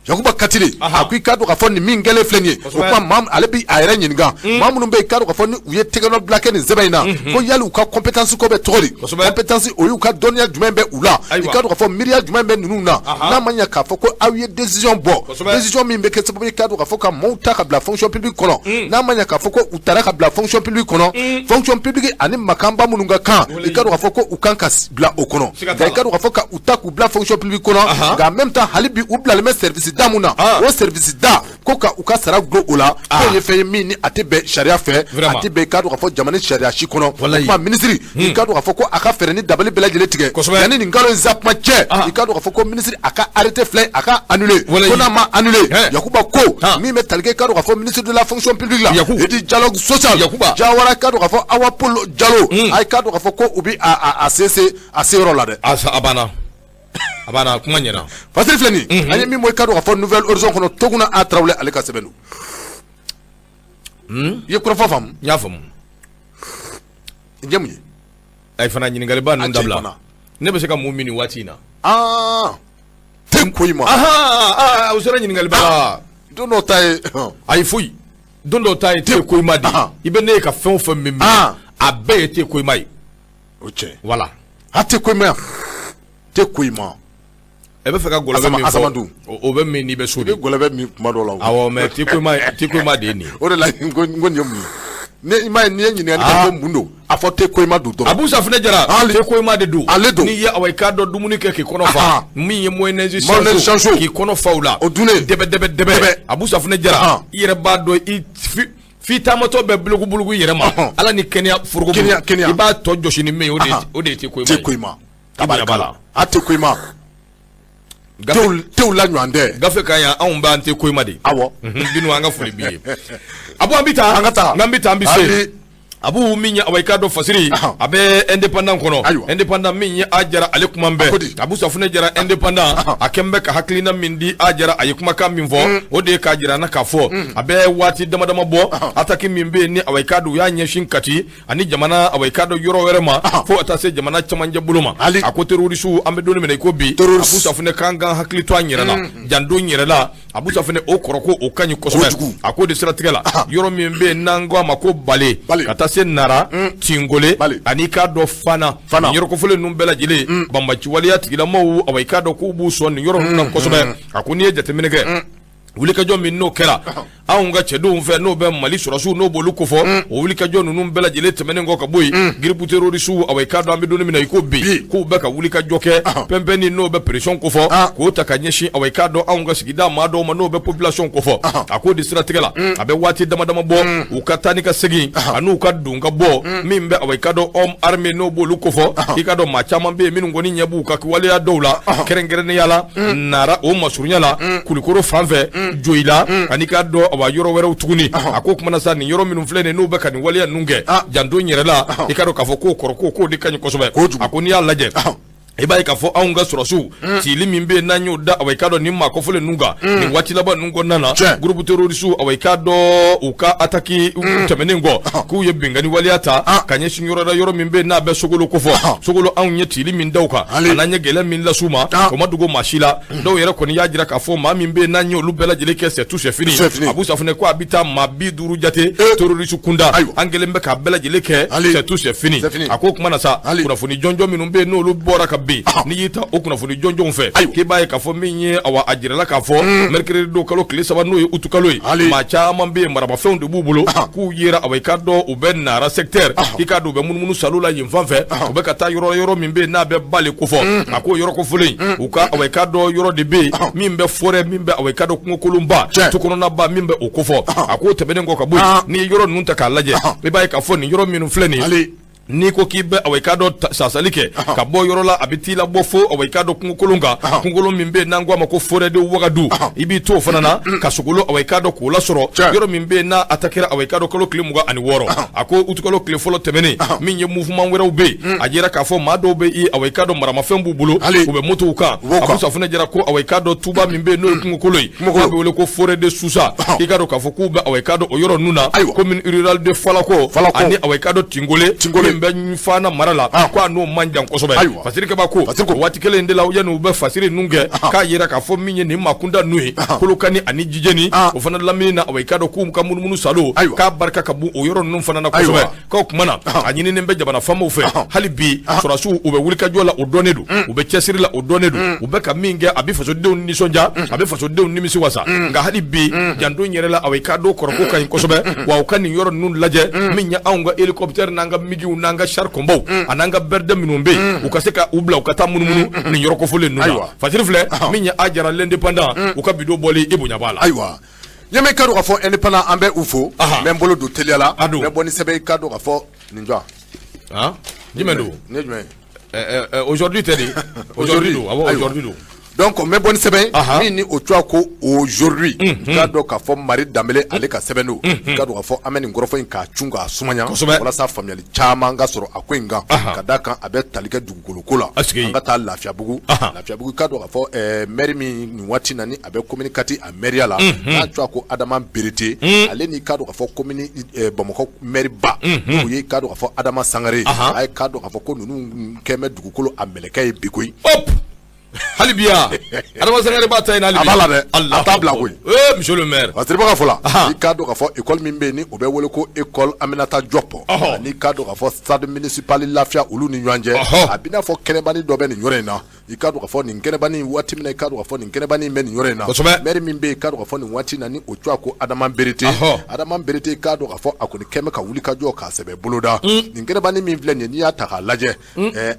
Yakuba Katile a ko i k'a dɔn k'a fɔ nin min kɛlen filɛ nin ye, o tuma maa ale bɛ a yɛrɛ ɲininka, maa minnu bɛ yen, i k'a dɔn k'a fɔ ni u ye tɛgɛnɔ bila kɛ nin sɛbɛn in na, ko yali u ka compétence ko bɛ cogo di? Compétence, o y'u ka dɔnniya jumɛn bɛ u la? I k'a dɔn k'a fɔ miiriya jumɛn bɛ ninnu na? N'a ma ɲɛ k'a fɔ ko aw ye décision bɔ, décision min bɛ kɛ sababu ye, k'a dɔn k'a fɔ ka maaw ta ka bila fonction publique kɔnɔ, n'a ma ɲɛ k'a fɔ ko u taara ka bila fonction publique kɔnɔ, fonction publique ani makanba minnu ka kan, i k'a dɔn k'a fɔ ko u kan ka bila o kɔnɔ, nka i k'a dɔn k'a fɔ ka u ta k'u bila fonction publique kɔnɔ, nka en même temps hali bi u bilalen bɛ service da mun na, o service da ko ka u ka sara dulon o la, k'o ye fɛn ye min ni a tɛ bɛn sariya fɛ, a tɛ bɛn, i k'a dɔn k'a fɔ jamana sariya si kɔnɔ. O tuma ministre, i k'a dɔn k'a fɔ ko a ka fɛɛrɛ ni dabali bɛɛ lajɛlen tigɛ yanni nin kalo in sa kuma cɛ, i k'a dɔn k'a fɔ ko ministre a ka arrêté filɛ, a ka annuler. Ko n'a ma annuler, Yakuba ko min bɛ tali kɛ, i k'a dɔn k'a fɔ ministre de la fonction publique la et du dialogue social, Jawara, i k'a dɔn k'a fɔ Awa Polo Jalo, a i k'a dɔn k'a fɔ ko u bɛ a se a se yɔrɔ la dɛ. A banna, a banna, kuma ɲɛna. Fasiri filɛ nin an ye min bɔ, i k'a dɔn k'a fɔ Nouvel Horizon kɔnɔ, Toguna A Tarawele ale ka sɛbɛn don. I ye kɔrɔfɔ faamu? N y'a faamu. N ye mun ye? Ayi fana, ɲininkaliba ninnu dabila. Ne bɛ se ka mun min nin waati in na? Aa, te ko in ma. O sera ɲininkaliba la. Don dɔw ta ye. Ayi, foyi. Don dɔw ta ye te ko in ma de. I bɛ ne ye ka fɛn o fɛn min min, a bɛɛ ye te ko in ma ye. O cɛ. Voilà. A te ko in ma, te ko in ma. E bɛ fɛ ka gɔlɔbɛ min fɔ, o bɛ min n'i bɛ so de. I bɛ gɔlɔbɛ min tuma dɔw la. Awɔ, mais te koyima de ye nin ye. O de la n ko nin ye mun ye? Ne i m'a ye n'i ye ɲininkali kɛ ko mun don, a fɔ te koyima don dɔrɔn. Abu Safunɛ Jara, te koyima de don. Ale don. N'i ye awa i k'a dɔn dumuni kɛ k'i kɔnɔ fa. Min ye mayonnaise chaud k'i kɔnɔ fa o la. O dunnen. Dɛbɛ dɛbɛ dɛbɛ. Abu Safunɛ Jara, i yɛrɛ b'a dɔn i f'i taamatɔ bɛ bulugu bulugu yɛrɛ ma. Ala ni kɛnɛya foroko. Kɛnɛya. I b'a tɔ jɔsi ni min ye, o de ye te koyima ye. Te koyima. Tabarikala. A te koyima. Tew la ɲɔgɔn tɛ. Gafe ka yan anw b'an te koyima de. Awɔ. Binu an ka foli b'i ye. Abu an bɛ taa. An ka taa. N'an bɛ taa an bɛ se. Abu min ye awa i k'a dɔn Fasiri a bɛ indépendant kɔnɔ. Ayiwa. Indépendant min ye a Jara ale kuma bɛɛ. Abu Safunɛ Jara indépendant a kɛn bɛ ka hakilina min di a Jara a ye kumakan min fɔ o de ye k'a jira an na k'a fɔ a bɛ waati dama dama bɔ attaque min bɛ yen ni awa i k'a dɔn u y'a ɲɛsin Kati ani jamana awa i k'a dɔn yɔrɔ wɛrɛ ma fo ka taa se jamana camancɛ bolo ma. A ko terroriste an bɛ don min na i ko bi. Abu Safunɛ k'an ka hakili to an yɛrɛ la, janto n yɛrɛ la. Abu Safunɛ o kɔrɔ ko o ka ɲi kosɛbɛ. A ko de siratigɛ la yɔrɔ min bɛ yen n'an ko a ma ko Bale ka taa se Nara, Tingole ani k'a dɔn Fana, nin yɔrɔ kofɔlen ninnu bɛɛ lajɛlen banbaanci waleya tigilamɔgɔw awa i k'a dɔn k'u b'u sɔn nin yɔrɔ ninnu na kosɛbɛ. A ko n'i ye jateminɛ kɛ wulikajɔ min n'o kɛra anw ka cɛdenw fɛ n'o bɛ Mali sɔrɔsiw n'o b'olu kofɔ, o wulikajɔ ninnu bɛɛ lajɛlen tɛmɛnen kɔ ka bɔ yen, groupe terroriste awa i k'a dɔn an bɛ don min na i ko bi k'u bɛ ka wulikajɔ kɛ pɛnpɛnni n'o bɛ pression kofɔ k'o ta ka ɲɛsin awa i k'a dɔn anw ka sigida maa dɔw ma n'o bɛ population kofɔ. A k'o de siratigɛ la a bɛ waati dama dama bɔ u ka taa ni ka segin an'u ka don ka bɔ min bɛ awa i k'a dɔn homme armé n'o b'olu kofɔ. I k'a dɔn maa caman bɛ yen minnu kɔni ɲɛ b'u ka waleya dɔw la kɛrɛnkɛrɛnnenya la Nara o masurunya la Kulukoro fan fɛ Joyila ani k'a dɔn awa yɔrɔ wɛrɛw tuguni. A ko kumana sa nin yɔrɔ minnu filɛ nin n'u bɛ ka nin waleya ninnu kɛ janto n yɛrɛ la i k'a dɔn k'a fɔ k'o kɔrɔ ko k'o de ka ɲi kosɛbɛ. A ko n'i y'a lajɛ i b'a ye k'a fɔ anw ka sɔrɔsiw cili min bɛ yen n'an y'o da awa i k'a dɔn nin maa kofɔlen ninnu kan nin waati laban ninnu kɔnɔna na groupe terroriste awa i k'a dɔn u ka attaque tɛmɛnen kɔ k'u ye binkanni waleya ta ka ɲɛsin yɔrɔ la yɔrɔ min bɛ yen n'a bɛ Sogolo kofɔ. Sogolo anw ye cili min da u kan an'an ye gɛlɛya min las'u ma o ma dogo maa si la. Dɔw yɛrɛ kɔni y'a jira k'a fɔ maa min bɛ yen n'an y'olu bɛɛ lajɛlen kɛ c'est tout c'est fini. Abu Safunɛ ko a bɛ taa maa 50 jate terroriste kunda an kɛlen bɛ k'a bɛɛ lajɛlen kɛ c'est tout c'est fini. A ko kuma na sa kunnafoni jɔnjɔn minnu bɛ yen n'olu bɔra ka bin n'i y'i ta o kunnafoni jɔnjɔnw fɛ k'i b'a ye k'a fɔ min ye awa a jirala k'a fɔ mercredi don kalo tile 3 n'o ye utu kalo ye maa caman bɛ yen maramafɛnw de b'u bolo k'u yera awa i k'a dɔn u bɛ Nara secteur i k'a dɔn u bɛ munumunu salo la yen fan fɛ u bɛ ka taa yɔrɔ yɔrɔ min bɛ yen n'a bɛ Bale kofɔ. A ko yɔrɔ kofɔlen u ka awa i k'a dɔn yɔrɔ de bɛ yen min bɛ forêt min bɛ awa i k'a dɔn kungokolonba tukɔnɔnaba min bɛ o kofɔ. A k'o tɛmɛnen kɔ ka bɔ yen n'i ye yɔrɔ ninnu ta k'a lajɛ i b'a ye k'a fɔ nin yɔrɔ minnu filɛ nin ye n'i ko k'i bɛ awa i k'a dɔn sasali kɛ ka bɔ yɔrɔ la a bɛ t'i labɔ fo awa i k'a dɔn kungokolon kan kungokolon min bɛ yen n'an ko a ma ko forêt de Wagadu i b'i to o fana na ka Sogolo awa i k'a dɔn k'o lasɔrɔ yɔrɔ min bɛ yen n'a attaquera awa i k'a dɔn kalo tile 26 a ko utukalo tile fɔlɔ tɛmɛnen min ye mouvement wɛrɛw bɛ yen a jira k'a fɔ maa dɔw bɛ yen awa i k'a dɔn maramafɛn b'u bolo u bɛ motow kan Abu Safunɛ Jara ko awa i k'a dɔn Tuba min bɛ yen n'o ye kungokolon ye k'a bɛ wele ko forêt de Susa i k'a dɔn k'a fɔ k'u bɛ awa i k'a dɔn o yɔrɔ ninnu na commune rurale de Falako ani awa i k'a dɔn Tingole min bɛ Fana mara la ko a n'o man jan kosɛbɛ. Fasiri Kaba ko o waati kelen in de la yanni u bɛ fasiri ninnu kɛ k'a jira k'a fɔ min ye nin maa kunda ninnu ye Kolokani ani Jijeni o fana lamini na awa i k'a dɔn k'u ka munumunu salo k'a barika ka bon o yɔrɔ ninnu fana na kosɛbɛ. K'o tuma na a ɲininen bɛ jamana faamaw fɛ hali bi sɔrɔdasiw u bɛ wulikajɔ la o dɔnnen don u bɛ cɛsiri la o dɔnnen don u bɛ ka min kɛ a bɛ fasodenw nisɔndiya a bɛ fasodenw nimisi wasa nka hali bi janto yɛrɛ la awa i k'a dɔn kɔrɔko ka ɲi kosɛbɛ wa u ka nin yɔrɔ ninnu lajɛ min ye anw ka hélicoptère n'an ka MiGw n'an ka char combat an'an ka Blindé minnu bɛ yen u ka se ka u bila u ka taa munumunu nin yɔrɔ kofɔlen ninnu na. Fasiri filɛ min ye a Jara l'indépendant u ka bidon bɔli i bonya b'a la. Ayiwa ɲɛmɛ ka dɔn k'a fɔ indépendant an bɛ u fo n bɛ n bolo don teliya la n bɛ bɔ ni sɛbɛn i ka dɔn k'a fɔ nin jɔ jumɛn don ne jumɛn aujourd'hui tɛ de aujourd'hui don awɔ aujourd'hui don. Donc n bɛ bɔ ni sɛbɛn min ni o tɔgɔ ko aujourd'hui i k'a dɔn k'a fɔ Mari Danbele ale ka sɛbɛn don i k'a dɔn k'a fɔ an bɛ nin kɔrɔfɔ in k'a cun k'a sumaya walasa faamuyali caman ka sɔrɔ a ko in kan ka d'a kan a bɛ tali kɛ dugukolo ko la. An ka taa Lafiyabugu Lafiyabugu i k'a dɔn k'a fɔ maire min nin waati na ni a bɛ commune 4 a maire la n'a tɔgɔ ko Adama Berete ale n'i k'a dɔn k'a fɔ commune Bamakɔ maire ba n'o ye i k'a dɔn k'a fɔ Adama Sangare a ye k'a dɔn k'a fɔ ko ninnu kɛn bɛ dugukolo a mɛlɛkɛ ye bi koyi. Hali bi yan Adama Sangare b'a ta in hali bi. A b'a la dɛ. A t'a bila koyi. Ee monsieur le maire. Parce que ka fɔ la. I k'a dɔn k'a fɔ école min bɛ yen ni o bɛ wele ko école Aminata Diop. Ani k'a dɔn k'a fɔ stade municipal Lafia olu ni ɲɔgɔn cɛ. A b'i n'a fɔ kɛnɛbanin dɔ bɛ nin yɔrɔ in na. I k'a dɔn k'a fɔ nin kɛnɛbanin waati min na i k'a dɔn k'a fɔ nin kɛnɛbanin bɛ nin yɔrɔ in na. Kosɛbɛ. Maire min bɛ yen i k'a dɔn k'a fɔ nin waati in na ni o tɔgɔ ko Adama Berete. Adama Berete i k'a dɔn k'a fɔ a kɔni kɛn bɛ ka wuli ka jɔ k'a sɛbɛ boloda. Nin kɛnɛbanin min filɛ nin ye n'i y'a ta k'a lajɛ.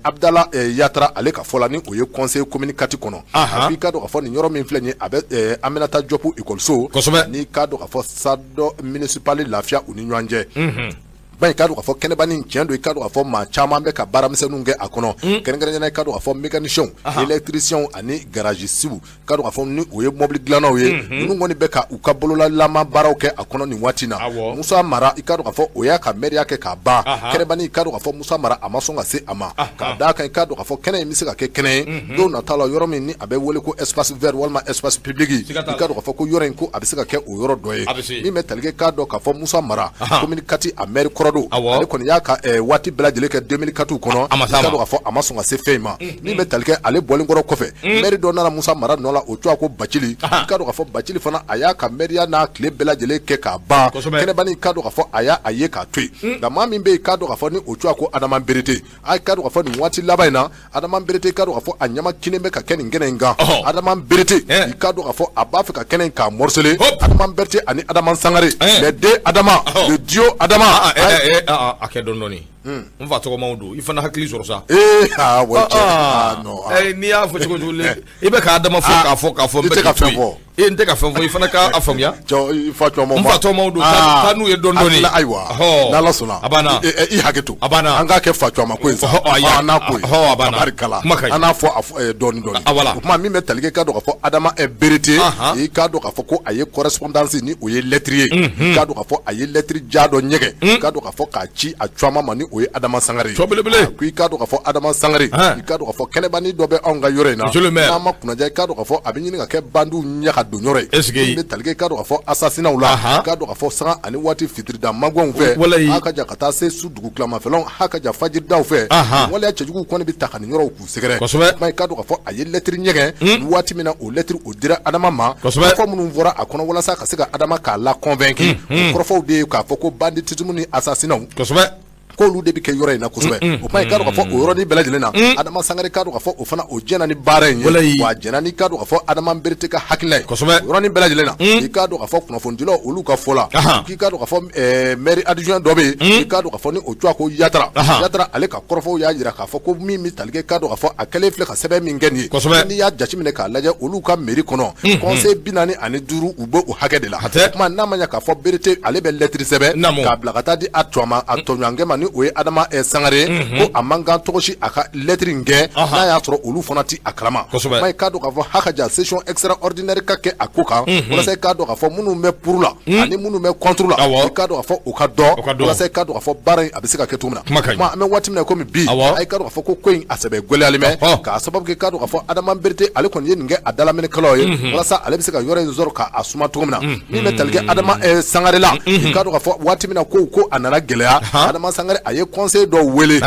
Abudala Yatara ale ka fɔ la ni o ye conseil commune 4 kɔnɔ a k'i k'a dɔn k'a fɔ nin yɔrɔ min filɛ nin ye a bɛ Aminata Diop école so n'i k'a dɔn k'a fɔ stade municipal Lafia u ni ɲɔgɔn cɛ ba i k'a dɔn k'a fɔ kɛnɛbanin tiɲɛ don i k'a dɔn k'a fɔ maa caman bɛ ka baaramisɛnninw kɛ a kɔnɔ kɛrɛnkɛrɛnnenya la i k'a dɔn k'a fɔ mécaniciens électriciens ani garagistes k'a dɔn k'a fɔ ni o ye mobili dilannaw ye ninnu kɔni bɛ ka u ka bololalama baaraw kɛ a kɔnɔ nin waati na Musa Mara i k'a dɔn k'a fɔ o y'a ka mɛriya kɛ k'a ban kɛnɛbanin i k'a dɔn k'a fɔ Musa Mara a ma sɔn ka se a ma k'a d'a kan i k'a dɔn k'a fɔ kɛnɛ in bɛ se ka kɛ kɛnɛ ye don nata la yɔrɔ min ni a bɛ wele ko espace vert walima espace public i k'a dɔn k'a fɔ ko yɔrɔ in ko a bɛ se ka kɛ o yɔrɔ dɔ ye min bɛ tali kɛ k'a dɔn k'a fɔ Musa Mara commune 4 a mɛri kɔrɔ don ale kɔni y'a ka waati bɛɛ lajɛlen kɛ 2004 kɔnɔ i k'a dɔn k'a fɔ a ma sɔn ka se fɛn in ma min bɛ tali kɛ ale bɔlen kɔrɔ kɔfɛ mɛri dɔ nana Musa Mara nɔ la o tɔgɔ ko Bacili i k'a dɔn k'a fɔ Bacili fana a y'a ka mɛriya n'a tile bɛɛ lajɛlen kɛ k'a ban kɛnɛbanin i k'a dɔn k'a fɔ a y'a a ye k'a to yen nka maa min bɛ yen i k'a dɔn k'a fɔ ni o tɔgɔ ko Adama Berete a k'a dɔn k'a fɔ nin waati laban in na Adama Berete i k'a dɔn k'a fɔ a ɲama kinen bɛ ka kɛ nin kɛnɛ in kan Adama Berete i k'a dɔn k'a fɔ a b'a fɛ ka kɛnɛ in k'a morceler Adama Berete ani Adama Sangare les deux Adama le duo Adama a kɛ dɔɔnin dɔɔnin n fa tɔgɔmaw don i fana hakili sɔrɔ sa ee aa wa cɛ aa non n'i y'a fɔ cogo cogo i bɛ ka Adama fɔ k'a fɔ k'a fɔ i tɛ ka fɛn fɔ e n tɛ ka fɛn fɔ i fana k'a faamuya cɛ i fa tɔgɔmaw n fa tɔgɔmaw don taa n'u ye dɔɔnin dɔɔnin ayiwa n'Ala sɔnna a banna i hakɛ to a banna an k'a kɛ fa tɔgɔma ko in sa an n'a ko ye a banna tabarikala kuma ka ɲi an n'a fɔ dɔɔnin dɔɔnin a voilà o tuma min bɛ tali kɛ k'a dɔn k'a fɔ Adama Berete i k'a dɔn k'a fɔ ko a ye correspondance ni o ye lettre ye i k'a dɔn k'a fɔ a ye lettre ja dɔ ɲɛgɛn k'a dɔn k'a fɔ k'a ci a cɔma ma ni o ye Adama Sangare ye belebele ko i k'a dɔn k'a fɔ Adama Sangare i k'a dɔn k'a fɔ kɛnɛbanin dɔ bɛ anw ka yɔrɔ in na n'an ma kunnaja i k'a dɔn k'a fɔ a bɛ ɲini ka kɛ bandiw ɲɛ ka don yɔrɔ ye est-ce que min bɛ tali kɛ i k'a dɔn k'a fɔ assassinat la i k'a dɔn k'a fɔ sanga ani waati fitirida magwanw fɛ a ka ja ka taa se su dugukilamafɛlaw a ka ja fajiridaw fɛ waleya cɛjuguw kɔni bɛ ta ka nin yɔrɔw k'u sɛgɛrɛ kosɛbɛ i k'a dɔn k'a fɔ a ye lɛtiri ɲɛgɛn waati min na o lɛtiri o dira Adama ma kosɛbɛ kɔrɔfɔ minnu fɔra a kɔnɔ walasa ka se ka Adama k'a la convaincre o kɔrɔfɔw de ye k'a fɔ ko banditisme ni assassinat kosɛbɛ k'olu de bɛ kɛ yɔrɔ in na kosɛbɛ o tuma i k'a dɔn k'a fɔ o yɔrɔnin bɛɛ lajɛlen na Adama Sangare k'a dɔn k'a fɔ o fana o jɛnna ni baara in ye wa a jɛnna ni k'a dɔn k'a fɔ Adama Berete ka hakilina ye kosɛbɛ o yɔrɔnin bɛɛ lajɛlen na i k'a dɔn k'a fɔ kunnafonidilaw olu ka fɔ la k'i k'a dɔn k'a fɔ maire adjoint dɔ bɛ yen i k'a dɔn k'a fɔ ni o tɔgɔ ko Yatara Yatara ale ka kɔrɔfɔw y'a jira k'a fɔ ko min bɛ tali kɛ k'a dɔn k'a fɔ a kɛlen filɛ ka sɛbɛn min kɛ nin ye kosɛbɛ n'i y'a jateminɛ k'a lajɛ olu ka mairie kɔnɔ conseil 45 u bɛ o hakɛ de la o tuma n'a ma ɲɛ k'a fɔ Berete ale bɛ lɛtiri sɛbɛn k'a bila ka taa di a tɔ a tɔɲɔgɔnkɛ ma ni o ye Adama Sangare ye ko a man kan cogo si a ka lɛtiri in kɛ n'a y'a sɔrɔ olu fana tɛ a kalama kosɛbɛ i k'a dɔn k'a fɔ haka ja session extraordinaire ka kɛ a ko kan walasa i k'a dɔn k'a fɔ minnu bɛ pour la ani minnu bɛ contre la i k'a dɔn k'a fɔ u ka dɔn walasa i k'a dɔn k'a fɔ baara in a bɛ se ka kɛ cogo min na an bɛ waati min na komi bi a k'a dɔn k'a fɔ ko ko in a sɛbɛ gɛlɛyalen bɛ k'a sababu kɛ k'a dɔn k'a fɔ Adama Berete ale kɔni ye nin kɛ a dalaminɛkɛlaw ye walasa ale bɛ se ka yɔrɔ in sɔrɔ k'a suma cogo min na min bɛ tali kɛ Adama Sangare la i k'a dɔn k'a fɔ waati min na ko a nana gɛlɛya Adama Sangare a ye conseil dɔw wele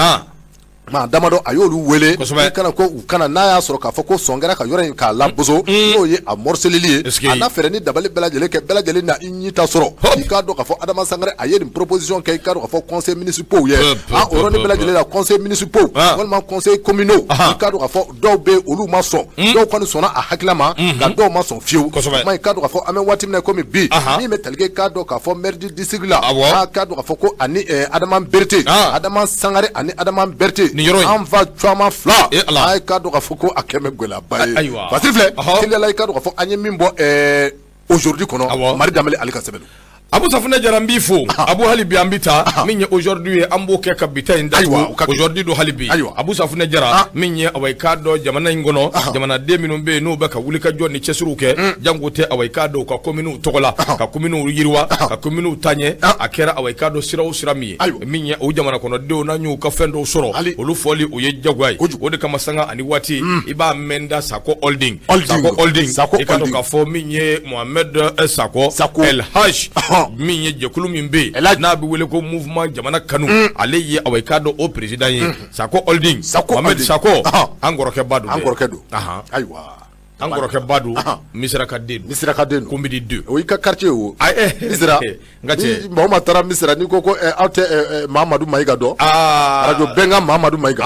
maa damadɔ a y'olu wele kana ko u kana n'a y'a sɔrɔ k'a fɔ ko sɔn kɛra ka yɔrɔ in k'a laboso n'o ye a morceleli ye a n'a fɛɛrɛ ni dabali bɛɛ lajɛlen kɛ bɛɛ lajɛlen na i ɲi ta sɔrɔ i k'a dɔn k'a fɔ Adama Sangare a ye nin proposition kɛ i k'a dɔn k'a fɔ conseil municipaux ye a o yɔrɔnin bɛɛ lajɛlen la conseil municipaux walima conseil communaux i k'a dɔn k'a fɔ dɔw bɛ olu ma sɔn dɔw kɔni sɔnna a hakilila ma nka dɔw ma sɔn fiyewu kuma i k'a dɔn k'a fɔ an bɛ waati min na komi bi min bɛ tali kɛ k'a dɔn k'a fɔ maire du district la a k'a dɔn k'a fɔ ko ani Adama Berete Adama Sangare ani Adama Berete nin yɔrɔ in an fa caman fila a k'a dɔn k'a fɔ ko a kɛlen bɛ gɛlɛyaba ye Fasiri filɛ teliya la i k'a dɔn k'a fɔ an ye min bɔ aujourd'hui kɔnɔ Mari Danbɛlɛ ale ka sɛbɛn don. Abu Safunɛ Jara n b'i fo Abu hali bi an bɛ taa min ye aujourd'hui ye an b'o kɛ ka bi ta in datugu aujourd'hui don hali bi Abu Safunɛ Jara min ye awa i k'a dɔn jamana in kɔnɔ jamanaden minnu bɛ yen n'u bɛ ka wulikajɔ ni cɛsiriw kɛ janko tɛ awa i k'a dɔn u ka kominiw tɔgɔ la ka kominiw yiriwa ka kominiw taaɲɛ a kɛra awa i k'a dɔn sira o sira min ye min ye o jamana kɔnɔdenw n'an y'u ka fɛn dɔw sɔrɔ olu fɔli o ye jagoya ye o de kama sanga ani waati i b'a mɛn da Sako Holding Sako Holding i k'a dɔn k'a fɔ min ye Mohamed Sako Sako El Haj Min ye jɛkulu min bɛ yen n'a bɛ wele ko mouvement jamana kanu, ale ye awa i k'a dɔn o président ye. Sako Holding, Mohamed Sako, an kɔrɔkɛba don. An kɔrɔkɛ don. Ayiwa, an kɔrɔkɛba don, Misira ka den don. Misira ka den don. Commune 2. O y'i ka quartier o. Misira. N ka cɛ. Mɔgɔ ma taara Misira, n'i ko ko aw tɛ Mahamadu Mayiga dɔn, arajo Bɛnkan Mahamadu Mayiga.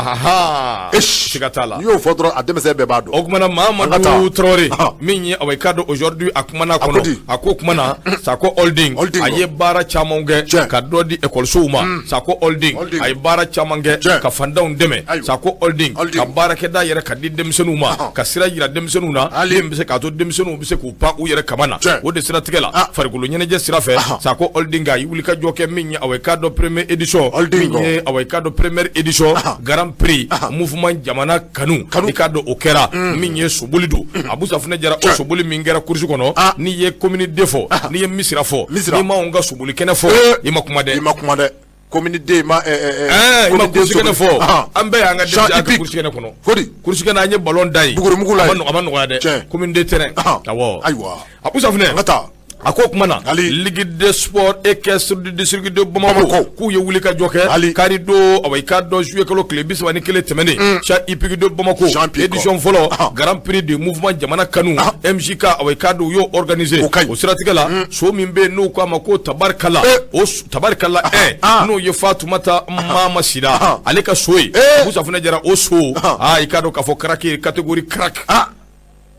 Siga t'a la. N'i y'o fɔ dɔrɔn, a denmisɛn bɛɛ b'a dɔn. O kumana Mahamadu Tarawele, min ye awa i k'a dɔn aujourd'hui a kumana kɔnɔ, a ko kumana Sako Holding, a ye baara caman kɛ ka dɔ di ekɔlisow ma. Sako Holding, a ye baara caman kɛ ka fantanw dɛmɛ. Sako Holding ka baarakɛda yɛrɛ ka di denmisɛnninw ma, ka sira jira denmisɛnninw na min bɛ se k'a to denmisɛnninw bɛ se k'u pan u yɛrɛ kama na. O de siratigɛ la, farikolo ɲɛnajɛ sira fɛ, Sako Holding a ye wulikajɔ kɛ. Min ye awa i k'a dɔn première édition, min ye awa i k'a dɔn première édition Grand Prix mouvement jamana kanu, i k'a dɔn o kɛra. Min ye soboli don, Abu Safunɛ Jara, o soboli min kɛra course kɔnɔ, n'i ye commune 2 fɔ, n'i ye Misira fɔ, n'i ma anw ka soboli kɛnɛ fɔ, i ma kuma dɛ. I ma kuma dɛ. Commune 2 ma. I ma course kɛnɛ fɔ. An bɛɛ y'an ka denmisɛnya kɛ course kɛnɛ kɔnɔ. Kodi. Course kɛnɛ, an ye ballon da yen. Bugurimugu la. A ma nɔgɔya dɛ. Commune 2 terrain. Awɔ. Ayiwa. Abu Safunɛ. An ka taa. A ko kuma na, Ligue des sports équestres du district de Bamako, k'u ye wuli ka jɔ kɛ kari don, awa i k'a dɔn juillet kalo tile 31 tɛmɛnen, champ hippique de Bamako, édition fɔlɔ Grand Prix du mouvement jamana kanu MJK, awa i k'a dɔn u y'o organiser. O siratigɛ la, so min bɛ yen n'u k'a ma ko Tabarikala, o Tabarikala 1, n'o ye Fatumata Mama Sira ale ka so ye, Abu Safunɛ Jara, o so, aa, i k'a dɔn k'a fɔ crack, catégorie crack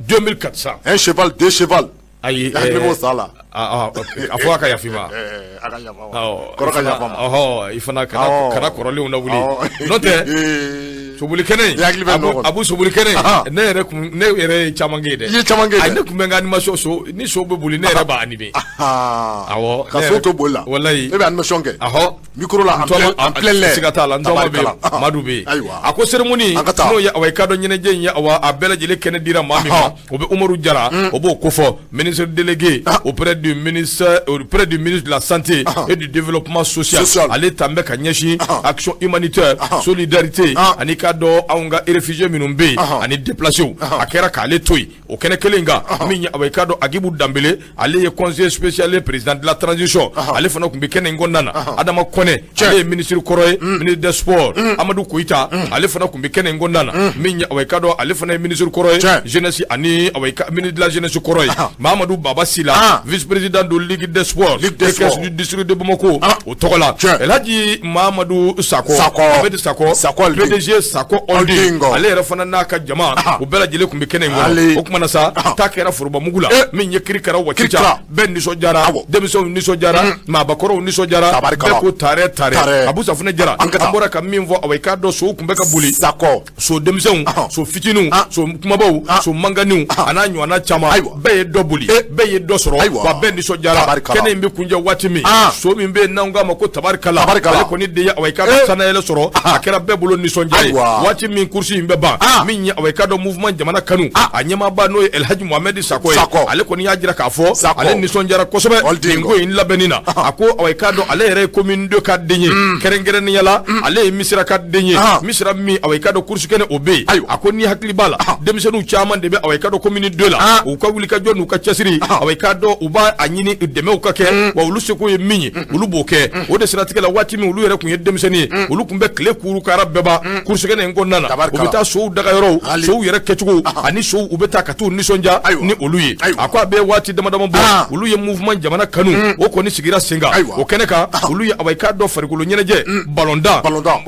2400. Un cheval, deux cheval. Ayi. Hakili b'o sa la. A fɔ a ka yafa i ma. A ka yafa ma. Kɔrɔ ka yafa ma. I fana kana kɔrɔlenw lawuli, n'o tɛ soboli kɛnɛ in, Abu, soboli kɛnɛ, ne yɛrɛ kun, ne yɛrɛ ye caman kɛ yen dɛ. I ye caman kɛ. Ayi, ne tun bɛ n ka animation, so ni so bɛ boli, ne yɛrɛ b'a animer. Awɔ. Ka so to boli la. Walayi. E bɛ animation kɛ. Ahɔ. Micro la, en plein air. Siga t'a la, n tɔgɔ bɛ yen, Madu bɛ yen. A ko cérémonie, n'o ye awa i k'a dɔn ɲɛnajɛ in ye, awa a bɛɛ lajɛlen kɛnɛ dira maa min ma, o bɛ Umaru Jara, o b'o kofɔ, ministre délégué auprès du ministre de la santé et du développement social. Ale tan bɛ ka ɲɛsin action humanitaire, solidarité, ani k'a dɔn anw ka réfugiés minnu bɛ yen ani déplacés. A kɛra k'ale to yen o kɛnɛ kelen kan. Min ye awa i k'a dɔn Agibu Danbele, ale ye conseiller spécial président de la transition, ale fana tun bɛ kɛnɛ in kɔnɔna na. Adama Kɔnɛ, ale ye ministre kɔrɔ ye, ministre des sports. Amadu Koyita, ale fana tun bɛ kɛnɛ in kɔnɔna na. Min ye awa i k'a dɔn ale fana ye ministre kɔrɔ ye, jeunesse ani awa ministre de la jeunesse kɔrɔ ye. Mahamadu Baba Sila, vice président de Ligue des sports équestres du district de Bamako, o tɔgɔ la El Hadji Mahamadu Sakɔ, Ahmed Sakɔ, PDG Sakɔ Holding, ale yɛrɛ fana n'a ka jama, o bɛɛ lajɛlen tun bɛ kɛnɛ in kɔnɔ. O kumana sa, ta kɛra forobamugu la. Min ye kirikara wacica, bɛɛ nisɔndiyara, denmisɛnw nisɔndiyara, maabakɔrɔw nisɔndiyara, bɛɛ ko tare tare. Abu Safunɛ Jara, an bɔra ka min fɔ, awa i k'a dɔn sow tun bɛ ka boli. Sakɔ. So denmisɛnw, so fitininw, so kumabaw, so manganiw, a n'a ɲɔgɔnna caman, bɛɛ ye dɔ boli, bɛɛ ye dɔ sɔrɔ, wa bɛɛ nisɔndiyara. Kɛnɛ in bɛ kuncɛ waati min, so min bɛ yen n'an k'a ma ko Tabarikala, ale kɔni de ye awa i k'a dɔn sannayɛlɛ sɔrɔ. A kɛra bɛɛ bolo nisɔndiya ye. Waati min course in bɛ ban, min ye awa i k'a dɔn mouvement jamana kanu, a ɲɛmaaba n'o ye El Hadji Mohamed Sakɔ ye, ale kɔni y'a jira k'a fɔ ale nisɔndiyara kosɛbɛ nin ko in labɛnni na. A ko awa i k'a dɔn ale yɛrɛ ye commune 2 ka den ye, kɛrɛnkɛrɛnnenya la ale ye Misira ka den ye. Misira min, awa i k'a dɔn course kɛnɛ o bɛ yen. A ko ni hakili b'a la, denmisɛnninw caman de bɛ awa i k'a dɔn commune 2 la, u ka wulikajɔ n'u ka cɛsiri, awa i k'a dɔn u b'a ɲini dɛmɛw ka kɛ, wa olu seko ye min ye, olu b'o kɛ. O de siratigɛ la, waati min olu yɛrɛ tun ye denmisɛnnin ye, olu tun bɛ tile kuru kara bɛɛ ban course kɛnɛ in kɔnɔna na. U bɛ taa sow dagayɔrɔw, sow yɛrɛ kɛcogo ani sow, u bɛ taa ka t'u nisɔndiya ni olu ye. A ko a bɛ waati dama dama bɔ, olu ye mouvement jamana kanu, o kɔni sigira sen kan. O kɛnɛ kan, olu ye awa i k'a dɔn farikolo ɲɛnajɛ, balontan,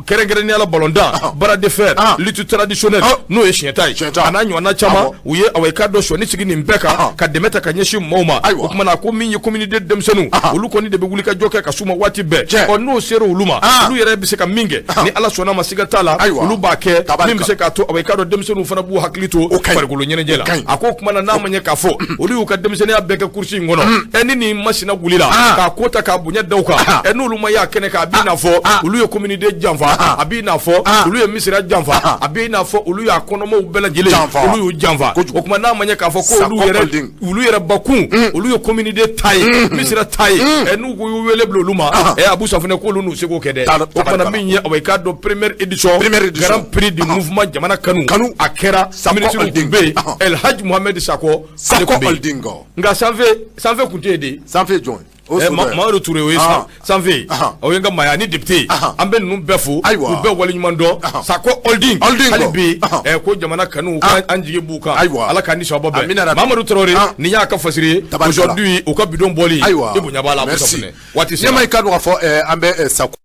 kɛrɛnkɛrɛnnenya la balontan, bras de fer, lutte traditionnelle n'o ye siɲɛta ye, a n'a ɲɔgɔnna caman, u ye awa i k'a dɔn sɔnni sigi nin bɛɛ kan ka dɛmɛ ta ka ɲɛsin maaw ma. O kumana a ko min ye commune 2 denmisɛnninw, olu kɔni de bɛ wuli ka jɔ kɛ ka s'u ma waati bɛɛ. Ɔ, n'o sera olu ma, olu yɛrɛ bɛ se ka min kɛ, ni Ala sɔnna ma, siga t'a la, olu b'a kɛ, min bɛ se k'a to awa i k'a dɔn denmisɛnninw fana b'u hakili to farikolo ɲɛnajɛ la. A ko o kumana n'a ma ɲɛ k'a fɔ olu y'u ka denmisɛnninya bɛɛ kɛ course in kɔnɔ, ɛ, ni nin masina wulila k'a ko ta k'a bonya da u kan, ɛ, n'olu ma y'a kɛnɛ kan, a b'i n'a fɔ olu ye commune 2 janfa, a b'i n'a fɔ olu ye Misira janfa, a b'i n'a fɔ olu y'a kɔnɔmaw bɛɛ lajɛlen, olu y'u janfa. O tuma n'a ma ɲɛ k'a fɔ ko olu yɛrɛ bakun, olu ye commune 2 ta ye, Misira ta ye, ɛ, n'u ko y'u wele bila olu ma, ɛ, Abu Safunɛ k'olu n'u seko kɛ dɛ. O kumana min ye awa i k'a dɔn première édition Grand Prix du mouvement jamana kanu, a kɛra, ministre tun bɛ yen, El Hadji Mohamed Sakɔ, ale tun bɛ yen. Nka sanfɛ sanfɛ tun tɛ yen de. Sanfɛ jɔn? Mamadu Ture, o ye sanfɛ, o ye n ka maa ye, ani député, an bɛ ninnu bɛɛ fo k'u bɛɛ waleɲuman dɔn. Sako Holding, hali bi ko jamana kanu, an jigi b'u kan. Ayiwa, Ala k'an ni sababa bɛn. Mamadu Tarawele, nin y'a ka fasiri ye aujourd'hui, u ka bidon bɔli, i bonya b'a la. Waati sera. I k'a dɔn k'a fɔ an bɛ Sako